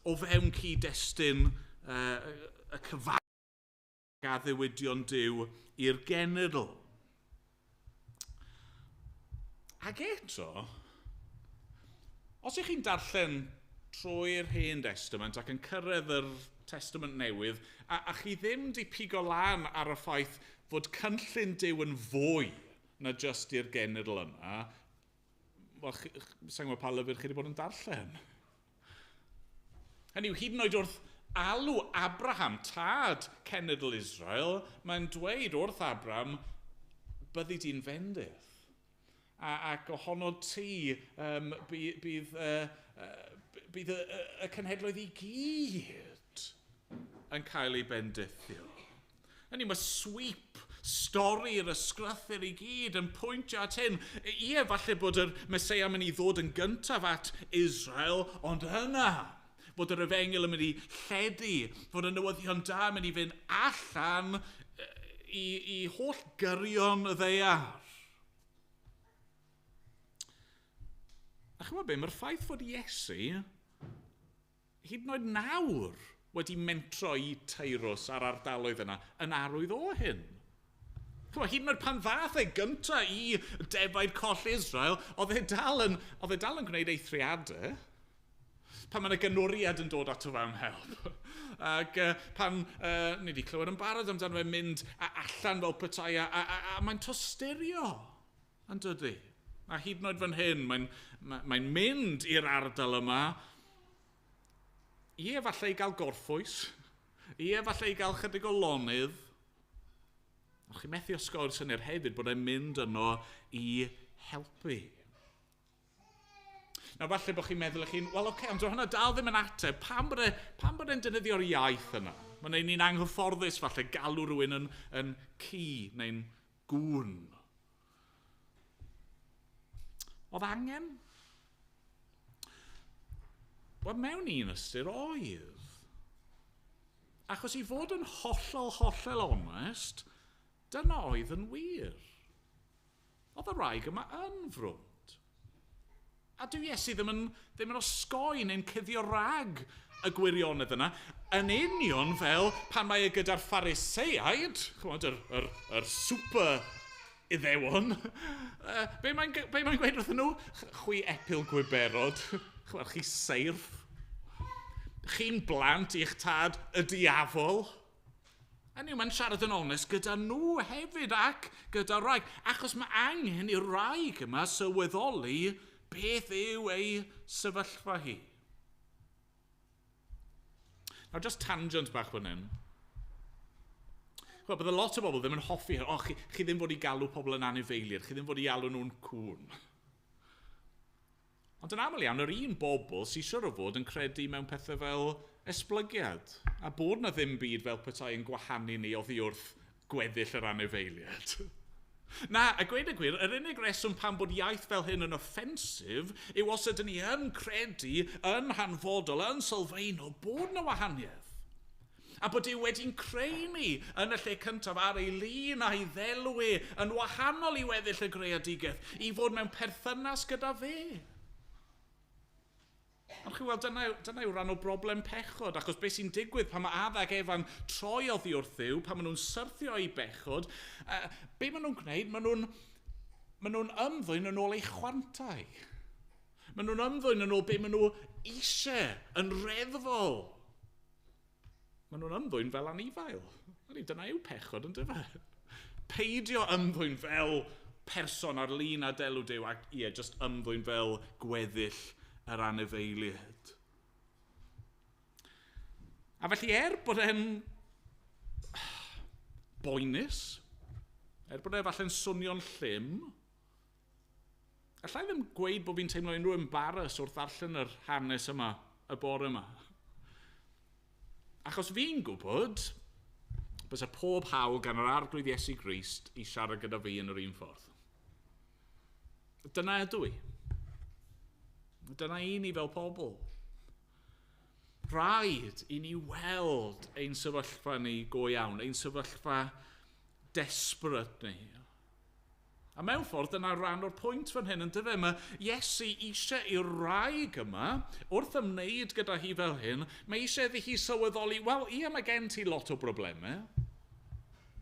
o fewn cyd-destun uh, y cyfaddewidion Duw i'r genedl. Ac eto, os ych chi'n darllen trwy'r Hen Testament ac yn cyrraedd yr Testament Newydd, a, a chi ddim di pigo lan ar y ffaith fod cynllun Duw yn fwy na jyst i'r genedl yna, wel, sa'n gwybod pa lyfr chi wedi bod yn darllen. Hynny yw, hyd yn oed wrth alw Abraham, tad cenedl Israel, mae'n dweud wrth Abraham, byddi di'n fendith. A, ac ohono ti um, bydd, bydd, uh, bydd y, y, y cenhedloedd i gyd yn cael ei bendithio. Hynny, mae sweep stori'r ysgrythyr i gyd yn pwyntio at hyn. Ie, falle bod yr Mesoea mynd i ddod yn gyntaf at Israel, ond yna, bod yr efengyl yn mynd i lledu, fod y newyddion da yn mynd i fynd allan i, i holl gyrion y ddaear. A chymod be, mae'r ffaith fod Iesu hyd yn oed nawr wedi mentro i Teirws a'r ardaloedd yna yn arwydd o hyn. Chymod, hyd yn oed pan ddath e gynta i defaid coll Israel, oedd e dal yn, oedd e dal yn gwneud eithriadau. Pan mae yna gynwriad yn dod ato fe am help. Ac uh, pan uh, ni wedi clywed yn barod amdano fe mynd a allan fel petai a, a, a, a mae'n tosturio, yn dydy. A hyd yn oed fan hyn, mae'n mae, mae mynd i'r ardal yma, ie, falle i gael gorffwys, ie, falle i gael chydig o lonydd, ond chi methu osgoi'r syniad hefyd bod e'n mynd yno i helpu. Nawr falle bod chi'n meddwl eich hun, wel oce, okay, ond hwnna dal ddim yn ateb, pam bod, e, pam bod e'n defnyddio'r iaith yna? Mae'n ein ni'n anghyfforddus falle galw rhywun yn, yn ci neu'n gŵn. Oedd angen? Wel, mewn un ystyr oedd. Achos i fod yn hollol, hollol onest, dyna oedd yn wir. Oedd y wraig yma yn frwnt. A dyw Iesu ddim yn, ddim yn osgoi neu'n cuddio rag y gwirionedd yna, yn union fel pan mae e gyda'r Phariseaid, chymod, yr, yr, yr super Iddewon. Be mae'n be mae gweud wrthyn nhw? Chwi epil gwiberod. Chwel, chi seirff. Chi'n blant i'ch tad y diafol. Hynny yw, mae'n siarad yn onest gyda nhw hefyd ac gyda wraig. Achos mae angen i'r wraig yma sylweddoli beth yw ei sefyllfa hi. Nawr, just tangent bach fan hyn. Wel, bydde lot o bobl ddim yn hoffi, o, oh, chi ddim fod i galw pobl yn anifeiliaid, chi ddim fod i alw nhw'n cŵn. Ond yn aml iawn, yr un bobl sy'n siwr o fod yn credu mewn pethau fel esblygiad, a bod na ddim byd fel petai yn gwahanu ni oddi wrth gweddill yr anifeiliaid. Na, a gweud y gwir, yr unig reswm pam bod iaith fel hyn yn offensif yw os ydyn ni yn credu yn hanfodol, yn sylfaenol, bod na wahaniaeth. A bod Duw wedi'n creu ni yn y lle cyntaf ar ei lun a'i ddelw e yn wahanol i weddill y greadigaeth, i fod mewn perthynas gyda fe. Ond chi weld, dyna yw rhan o broblem pechod, achos beth sy'n digwydd pan mae Adda ac Efa'n troi oddi wrth Dduw, pan maen nhw'n syrthio i bechod, be maen nhw'n gwneud? Maen nhw'n ymddwyn yn ôl eu chwantau. Maen nhw'n ymddwyn yn ôl be maen nhw eisiau, yn reddfol. Maen nhw'n ymddwyn fel anifail. Dyna yw pechod, yn dyfe? Peidio ymddwyn fel person ar lun a delw Duw, ac ie, just ymddwyn fel gweddill yr anifeiliaid. A felly er bod e'n boenus, er bod e falle'n swnio'n llym, allai ddim gweud bod fi'n teimlo unrhyw embarrass wrth ddarllen yr hanes yma, y bore yma. Achos fi'n gwybod bysa pob hawl gan yr Arglwydd Iesu Grist i siarad gyda fi yn yr un ffordd. Dyna ydw i. Dyna i ni fel pobl. Rhaid i ni weld ein sefyllfa ni go iawn, ein sefyllfa desperate ni. A mewn ffordd, dyna rhan o'r pwynt fan hyn, yn dyfe? Mae Iesu eisiau i'r wraig yma, wrth ymwneud gyda hi fel hyn, mae eisiau iddi hi sylweddoli, wel, ie, mae gen ti lot o broblemau.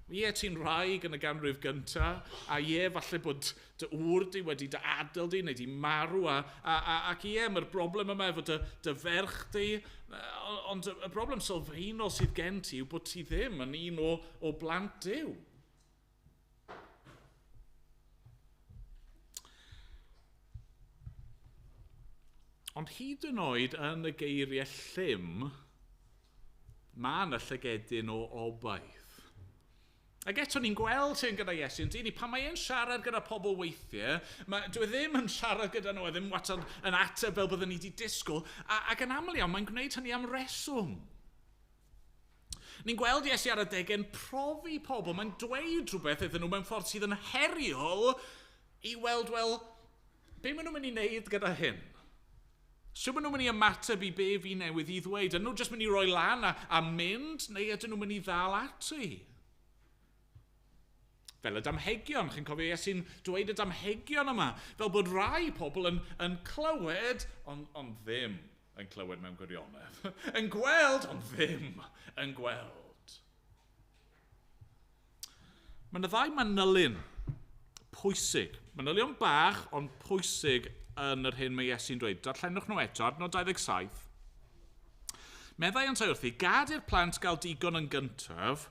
Ie, ti'n wraig yn y ganrif gyntaf, a ie, falle bod dy ŵr di wedi dy adael di, neu di marw, ac ie, mae'r broblem yma efo dy ferch di, ond y broblem sylfaenol sydd gen ti yw bod ti ddim yn un o blant Duw. Ond hyd yn oed yn y geiriau llym, mae yna llygedyn o obaith. Ac eto ni'n gweld hyn gyda Iesu, yn dyn ni, pan mae e'n siarad gyda pobl weithiau, dwi e ddim yn siarad gyda nhw, e ddim wastad yn ateb fel byddwn ni wedi disgwyl, ac yn aml iawn, mae'n gwneud hynny am reswm. Ni'n gweld Iesu ar adegau'n profi pobl, mae'n dweud rhywbeth iddyn nhw mewn ffordd sydd yn heriol i weld, wel, be maen nhw'n mynd i wneud gyda hyn? Sut maen nhw'n mynd i ymateb i be fi newydd i ddweud? Ydyn nhw jyst mynd i roi lan a mynd, neu ydyn nhw'n mynd i ddal ati? Fel y damhegion, chi'n cofio Iesu'n dweud y damhegion yma, fel bod rai pobl yn clywed, ond ddim yn clywed mewn gwirionedd. Yn gweld, ond ddim yn gweld. Mae yna ddau manylyn pwysig. Manylion bach, ond pwysig yn yr hyn mae Iesu'n dweud. Darllenwch nhw eto, adnod 27. Meddai yntau wrthi, gad i'r plant gael digon yn gyntaf,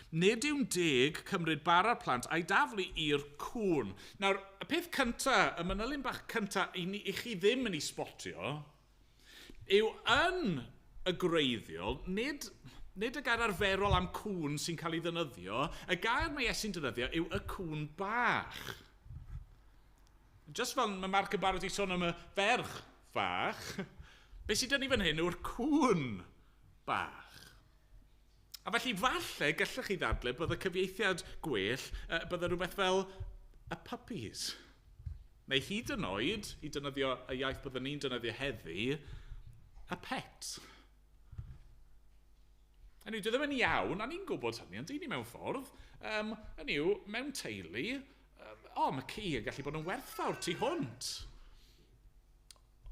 nid yw'n deg cymryd bara'r plant a'i daflu i'r cŵn. Nawr, y peth cyntaf, y manylyn bach cyntaf i chi ddim yn ei sbotio, yw yn y gwreiddiol, nid y gair arferol am cŵn sy'n cael ei ddefnyddio, y gair mae Iesu'n defnyddio yw y cŵn bach. Just fel mae Mark yn barod i sôn am y ferch fach, beth sydd 'da ni fan hyn yw'r cŵn bach. A felly falle gallech chi ddadle bydd y cyfieithiad gwell, bydde rhywbeth fel y puppies. Neu hyd yn oed, i defnyddio y iaith byddwn ni'n defnyddio heddi, y pet. Hynny yw, dwi ddim yn iawn, a ni'n gwybod hynny, ond dyn ni mewn ffordd. Hynny yw, mewn teulu, mae ci yn gallu bod yn werthfawr tu hwnt.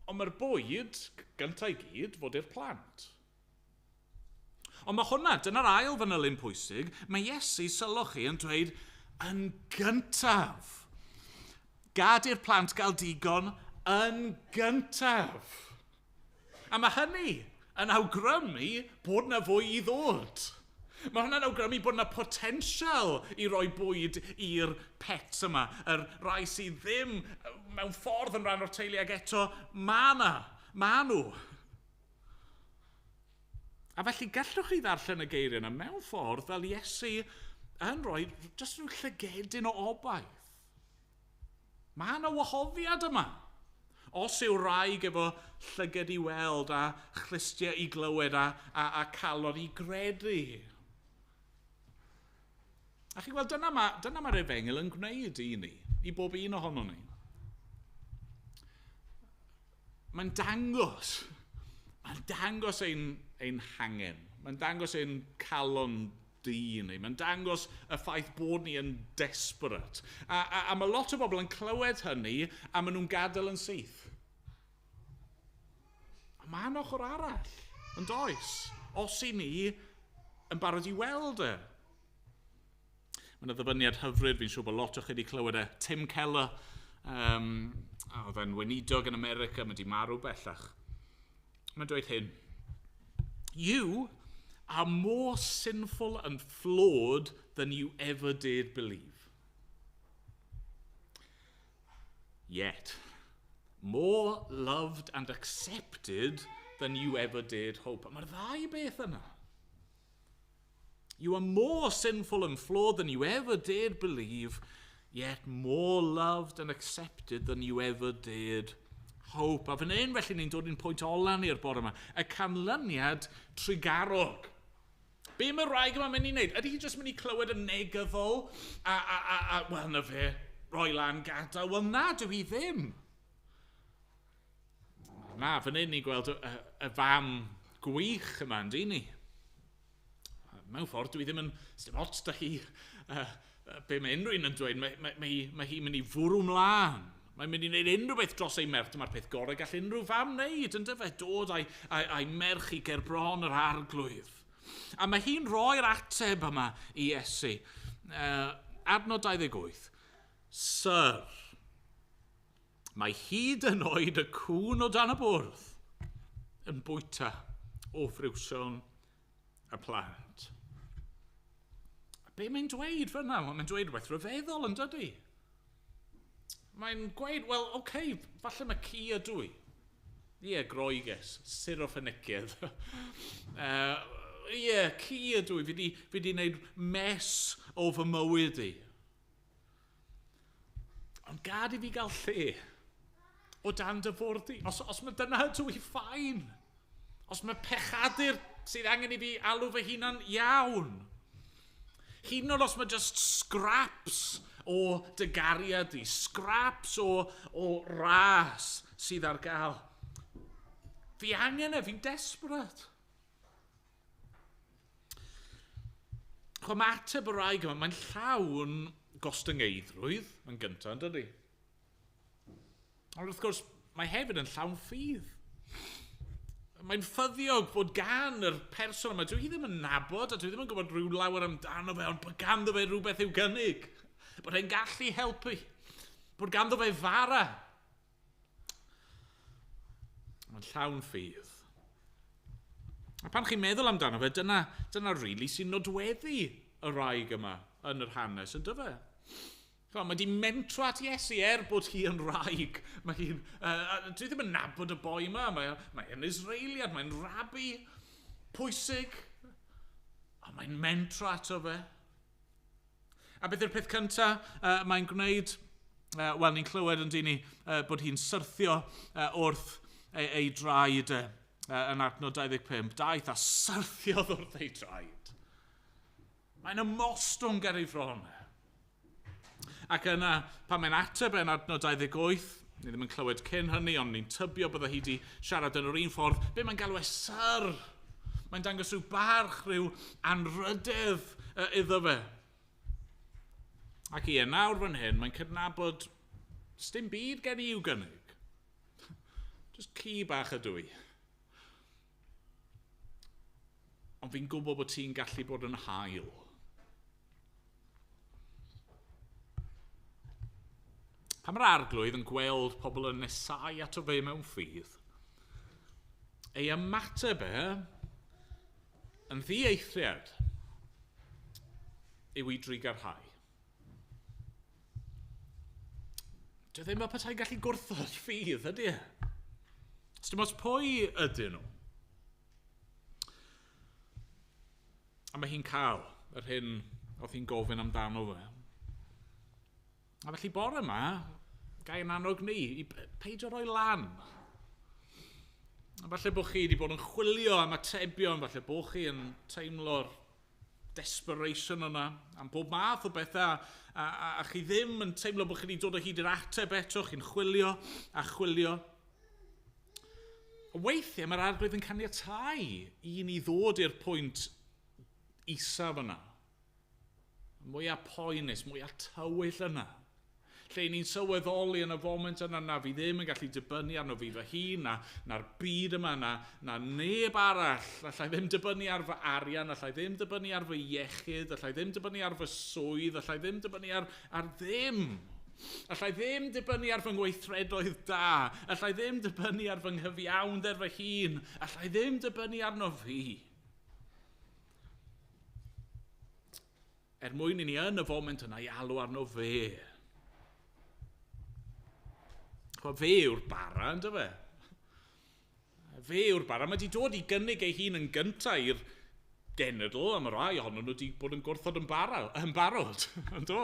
Ond mae'r bwyd gyntaf i gyd fod i'r plant. Ond mae hwnna, dyna'r ail fanylyn pwysig, mae Iesu, sylwch chi, yn dweud, yn gyntaf. Gad i'r plant gael digon yn gyntaf. A mae hynny yn awgrymu bod na fwy i ddod. Mae hwnna'n awgrymu bod na potensial i roi bwyd i'r pets yma. Yr rai sydd ddim mewn ffordd yn rhan o'r teulu ag eto, mae na, ma nhw. A felly gallwch chi ddarllen y geiriau yna mewn ffordd fel Iesu yn rhoi jyst rhyw llygedyn o obaith. Mae yna wahoddiad yma. Os yw rhaid efo llyged i weld a chlustiau i glywed a calon i gredu. A chi'n gweld, dyna mae'r dyna ma efengyl yn gwneud i ni, i bob un ohono ni. Mae'n dangos ein hangen. Mae'n dangos ein calon du ni. Mae'n dangos y ffaith bod ni yn desperate. A mae lot o bobl yn clywed hynny a maen nhw'n gadael yn syth. A mae'n ochr arall, yn does? Os i ni yn barod i weld e. Mae yna ddyfyniad hyfryd, fi'n siŵr bod lot o chi wedi clywed e. Tim Keller, oedd e'n weinidog yn America, mae wedi marw bellach. Mae'n dweud hyn: "You are more sinful and flawed than you ever did believe. Yet, more loved and accepted than you ever did hope." A mae'r ddau beth yna. You are more sinful and flawed than you ever did believe, yet more loved and accepted than you ever did hope. A fan hyn felly ni'n dod i'n pwynt ola ni'r bore yma. Y canlyniad trugarog. Be mae'r wraig yma'n mynd i wneud? Ydy hi jyst mynd i clywed y negyddol a wel na fe, roi lan, gadael? Wel na, dyw hi ddim. Na, fan hyn ni'n gweld y fam gwych yma, ynddi ni? Mewn ffordd, dwi ddim yn... Dim ots da hi be mae unrhyw un yn dweud. Mae hi'n mynd i fwrw mlaen. Mae'n mynd i wneud unrhyw beth dros ei merch. Dyma'r peth gorau gall unrhyw fam wneud, yn dyfe? Dod a'i merch i gerbron yr Arglwydd. A mae hi'n rhoi'r ateb yma i Iesu. Adnod 28. "Syr, mae hyd yn oed y cŵn o dan y bwrdd yn bwyta o friwsion y plant." A be mae'n dweud fyna? Mae'n dweud rhywbeth rhyfeddol, yn dydy? Mae'n gweud, wel, okay, okay, falle mae ci ydw i. Ie, Groeges, Syroffeniciedd. Ie, ci ydw i. Fi di wneud mess o fy mywyd i. Ond gad i fi gael lle o dan dy fwrdd di. Os mae dyna ydw i, fine. Os mae pechadur sydd angen i fi alw fy hunan, iawn. Hyd yn oed os mae just scraps o dy gariad di, scraps o ras sydd ar gael. Fi angen e, fi'n desperate. Chwa, mae ateb y wraig yma, mae'n llawn gostyngeiddrwydd yn gyntaf, yn dydy? Ond wrth gwrs, mae hefyd yn llawn ffydd. Mae'n ffyddiog bod gan yr person yma, dwi ddim yn nabod a dwi ddim yn gwybod rhyw lawer amdano fe, ond bod ganddo fe rhywbeth i'w gynnig. Bod e'n gallu helpu. Bod ganddo fe fara. Mae'n llawn ffydd. A pan chi'n meddwl amdano fe, dyna really sy'n nodweddu y wraig yma yn yr hanes, yn dyfe? Mae wedi mentro at Iesu er bod hi yn wraig. Mae hi'n... Dwi ddim yn nabod y boi yma. Mae Israeliad, mae'n rabi pwysig. A mae'n mentro ato fe. A beth yw'r peth cyntaf mae'n gwneud? Wel, ni'n clywed yn dyn ni bod hi'n syrthio wrth ei draed e, yn adnod 25. Daeth a syrthiodd wrth ei draed. Mae'n ymostwng ger ei fron. Ac yna, pan mae'n ateb yn adnod 28, ni ddim yn clywed cyn hynny, ond ni'n tybio bydde hi wedi siarad yn yr un ffordd. Be mae'n galw e? "Syr"? Mae'n dangos rhyw barch, rhyw anrydedd iddo fe. Ac ie, nawr fan hyn, mae'n cydnabod sdim byd gen i i'w gynnig. Just ci bach ydw i. Ond fi'n gwybod bod ti'n gallu bod yn hael. Pan mae'r arglwydd yn gweld pobl yn nesau ato fe mewn ffydd, ei ymateb e yn ddieithriad yw i drigarhau. Dwi ddim fel petai'n gallu gwrthod ffydd, ydy e? Dim ots pwy ydyn nhw. A mae hi'n cael yr hyn oedd hi'n gofyn amdano fe. A felly bore yma, gai yn annog ni i peidio rhoi lan. A falle bod chi wedi bod yn chwilio am atebion, falle bod chi yn teimlo'r desperation yna, am bob math o bethau, a chi ddim yn teimlo bod chi wedi dod o hyd i'r ateb eto, chi'n chwilio a chwilio. Weithiau mae'r arglwydd yn caniatáu i ni ddod i'r pwynt isaf yna. Mwyaf poenus, mwyaf tywyll yna. Lle ni'n sylweddoli yn y foment yna na fi ddim yn gallu dibynnu arno fi fy hun, na'r byd yma, na neb arall. Allai ddim dibynnu ar fy arian, allai ddim dibynnu ar fy iechyd, allai ddim dibynnu ar fy swydd, allai ddim dibynnu ar ddim. Allai ddim dibynnu ar fy ngweithredoedd da, allai ddim dibynnu ar fy nghyfiawnder fy hun, allai ddim dibynnu arno fi. Er mwyn i ni yn y foment yna i alw arno fe. Chwa, fe yw'r bara, ynddo fe? Fe yw'r bara. Mae wedi dod i gynnig ei hun yn gyntaf i'r genedl, a mae rai ohonyn nhw wedi bod yn gwrthod yn barod, yn do?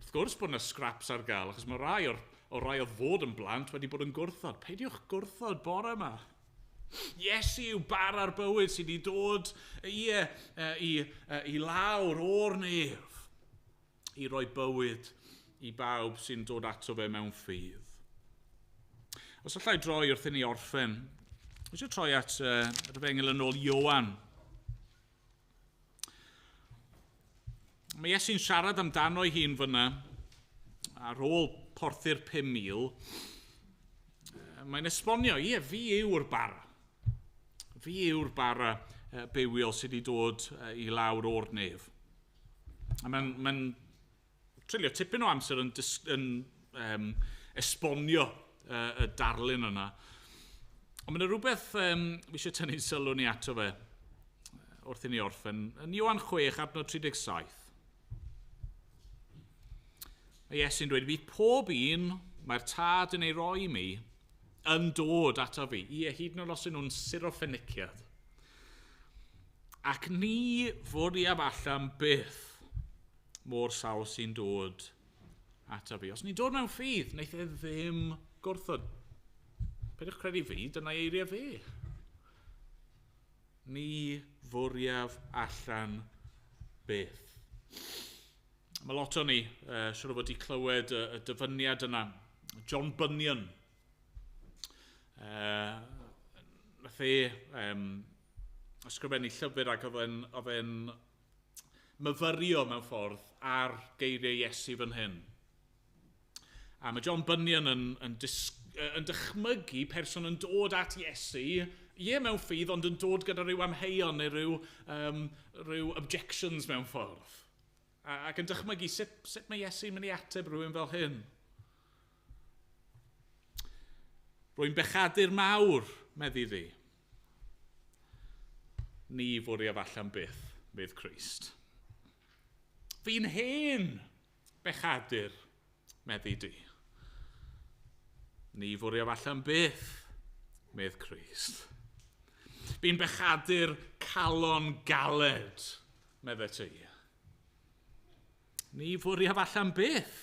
Wrth gwrs bod yna scraps ar gael, achos mae rai o'r rai oedd fod yn blant wedi bod yn gwrthod. Peidiwch gwrthod bore yma. Iesu yw bara'r bywyd sydd wedi dod i lawr o'r nef i roi bywyd i bawb sy'n dod ato fe mewn ffydd. Os allai droi wrth i ni orffen, eisiau troi at yr Efengyl yn ôl Ioan. Mae Iesu'n siarad amdano ei hun fyna ar ôl porthu'r 5,000. Mae'n esbonio, ie, fi yw'r bara. Fi yw'r bara bywiol sydd wedi dod i lawr o'r nef. A mae'n treulio tipyn o amser yn esbonio y darlun yna. Ond mae'n rhywbeth fi eisiau tynnu sylw ni ato fe wrth i ni orffen. Yn Ioan 6, adnod 37. Mae Iesu'n dweud, bydd pob un mae'r tad yn ei roi i mi yn dod ato fi. Ie, hyd yn oed os ydyn nhw'n Syroffeniciad. Ac ni fwriaf allan byth mor sawl sy'n dod ato fi. Os ni'n dod mewn ffydd, wneith e ddim gwrthod. Peidiwch credu fi, dyna eiriau fi. Ni fwriaf allan byth. Mae lot o ni, siŵr o fod wedi clywed y dyfyniad yna. John Bunyan. Nath e ysgrifennu llyfr ac oedd e'n myfyrio mewn ffordd ar geiriau Iesu fan hyn. A mae John Bunyan yn dychmygu person yn dod at Iesu, ie mewn ffydd, ond yn dod gyda rhyw amheuon neu rhyw objections mewn ffordd. Ac yn dychmygu sut mae Iesu'n mynd i ateb rhywun fel hyn. Rwy'n bechadur mawr, meddi ddi. Ni fwriaf allan byth, medd Crist. Fi'n hen bechadur, meddi di. Ni fwriaf allan byth, medd Crist. Fi'n bechadur calon galed, medde ti. Ni fwriaf allan byth,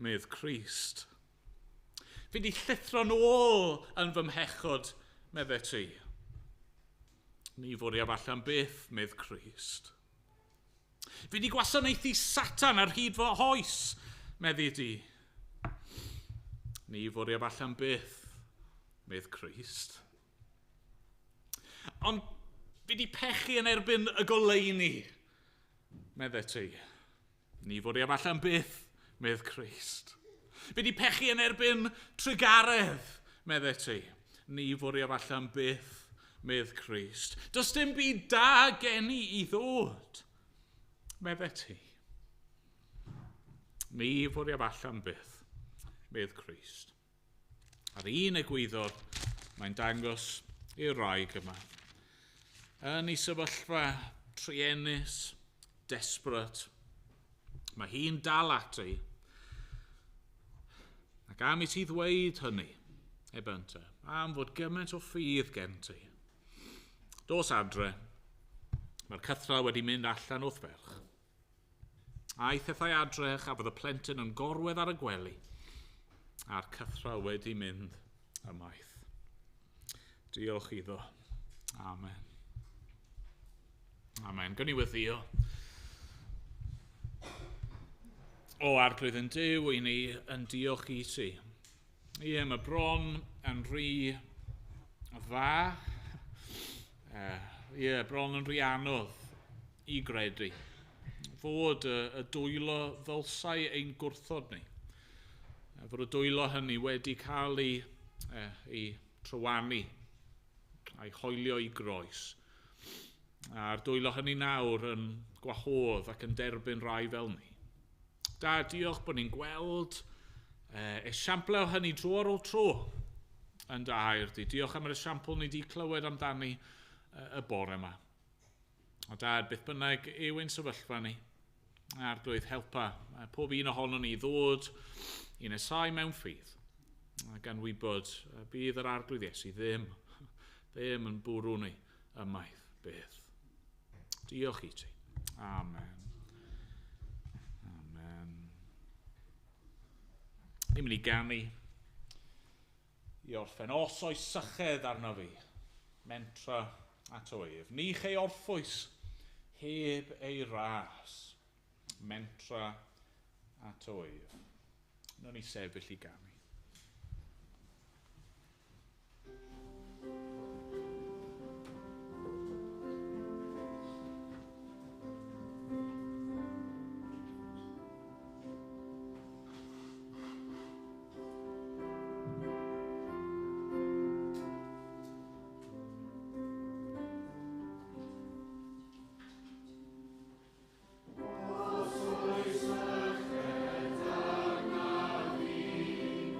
medd Crist. Fi di llithro nôl yn fy mhechod, medde ti. Ni fwriaf allan byth, medd Crist. Fi di gwasanaethu Satan ar hyd fy oes, meddi di. Ni fwriaf allan byth, medd Crist. Ond fi di pechu yn erbyn y goleuni, medde ti. Ni fwriaf allan byth, medd Crist. Fi di pechu yn erbyn trugaredd, medde ti. Ni fwriaf allan byth, medd Crist. Does dim byd da gen i i ddod, medde ti. Ni fwriaf allan byth, medd Crist. A'r un egwyddor mae'n dangos i'r wraig yma. Yn ei sefyllfa truenus, desperate, mae hi'n dal ati. Ac am i ti ddweud hynny, heb ynte, am fod gymaint o ffydd gen ti. Dos adre, mae'r cythral wedi mynd allan o'th ferch. Aeth ethau adre a bydd y plentyn yn gorwedd ar y gwely, a'r cythral wedi mynd ymaith. Diolch iddo. Amen. Amen. Gwni weddïo. O Arglwydd yn Duw, i ni yn diolch i ti. Ie, mae bron yn rhy dda. Ie, bron yn rhy anodd i gredu. Fod y dwylo ddylsai ein gwrthod ni. Fod y dwylo hynny wedi cael ei trywanu a'i hoelio i groes. A'r dwylo hynny nawr yn gwahodd ac yn derbyn rai fel ni. Da, diolch bod ni'n gweld esiamplau o hynny dro ar ôl tro yn dy air di. Diolch am yr esiampl ni wedi clywed amdani y bore yma. O dad, beth bynnag yw ein sefyllfa ni, Arglwydd helpa pob un ohonon ni ddod i nesau mewn ffydd, gan wybod bydd yr Arglwydd Iesu ddim yn bwrw ni ymaith byth. Diolch i ti. Amen. Amen. Ni'n mynd i ganu i orffen. Os oes sychedd arno fi, mentra ato ef. Ni chei orffwys heb ei ras, mentra ato ef. Nawn ni sefyll i ganu. Os oes syched arnaf fi,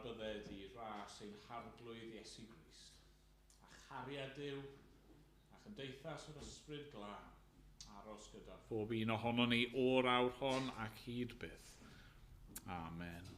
bydded i ras ein harglwydd Iesu Grist, a chariad Duw, a chymdeithas yr Ysbryd Glân, aros gyda phob un ohonon ni o'r awr hon ac hyd byth. Amen.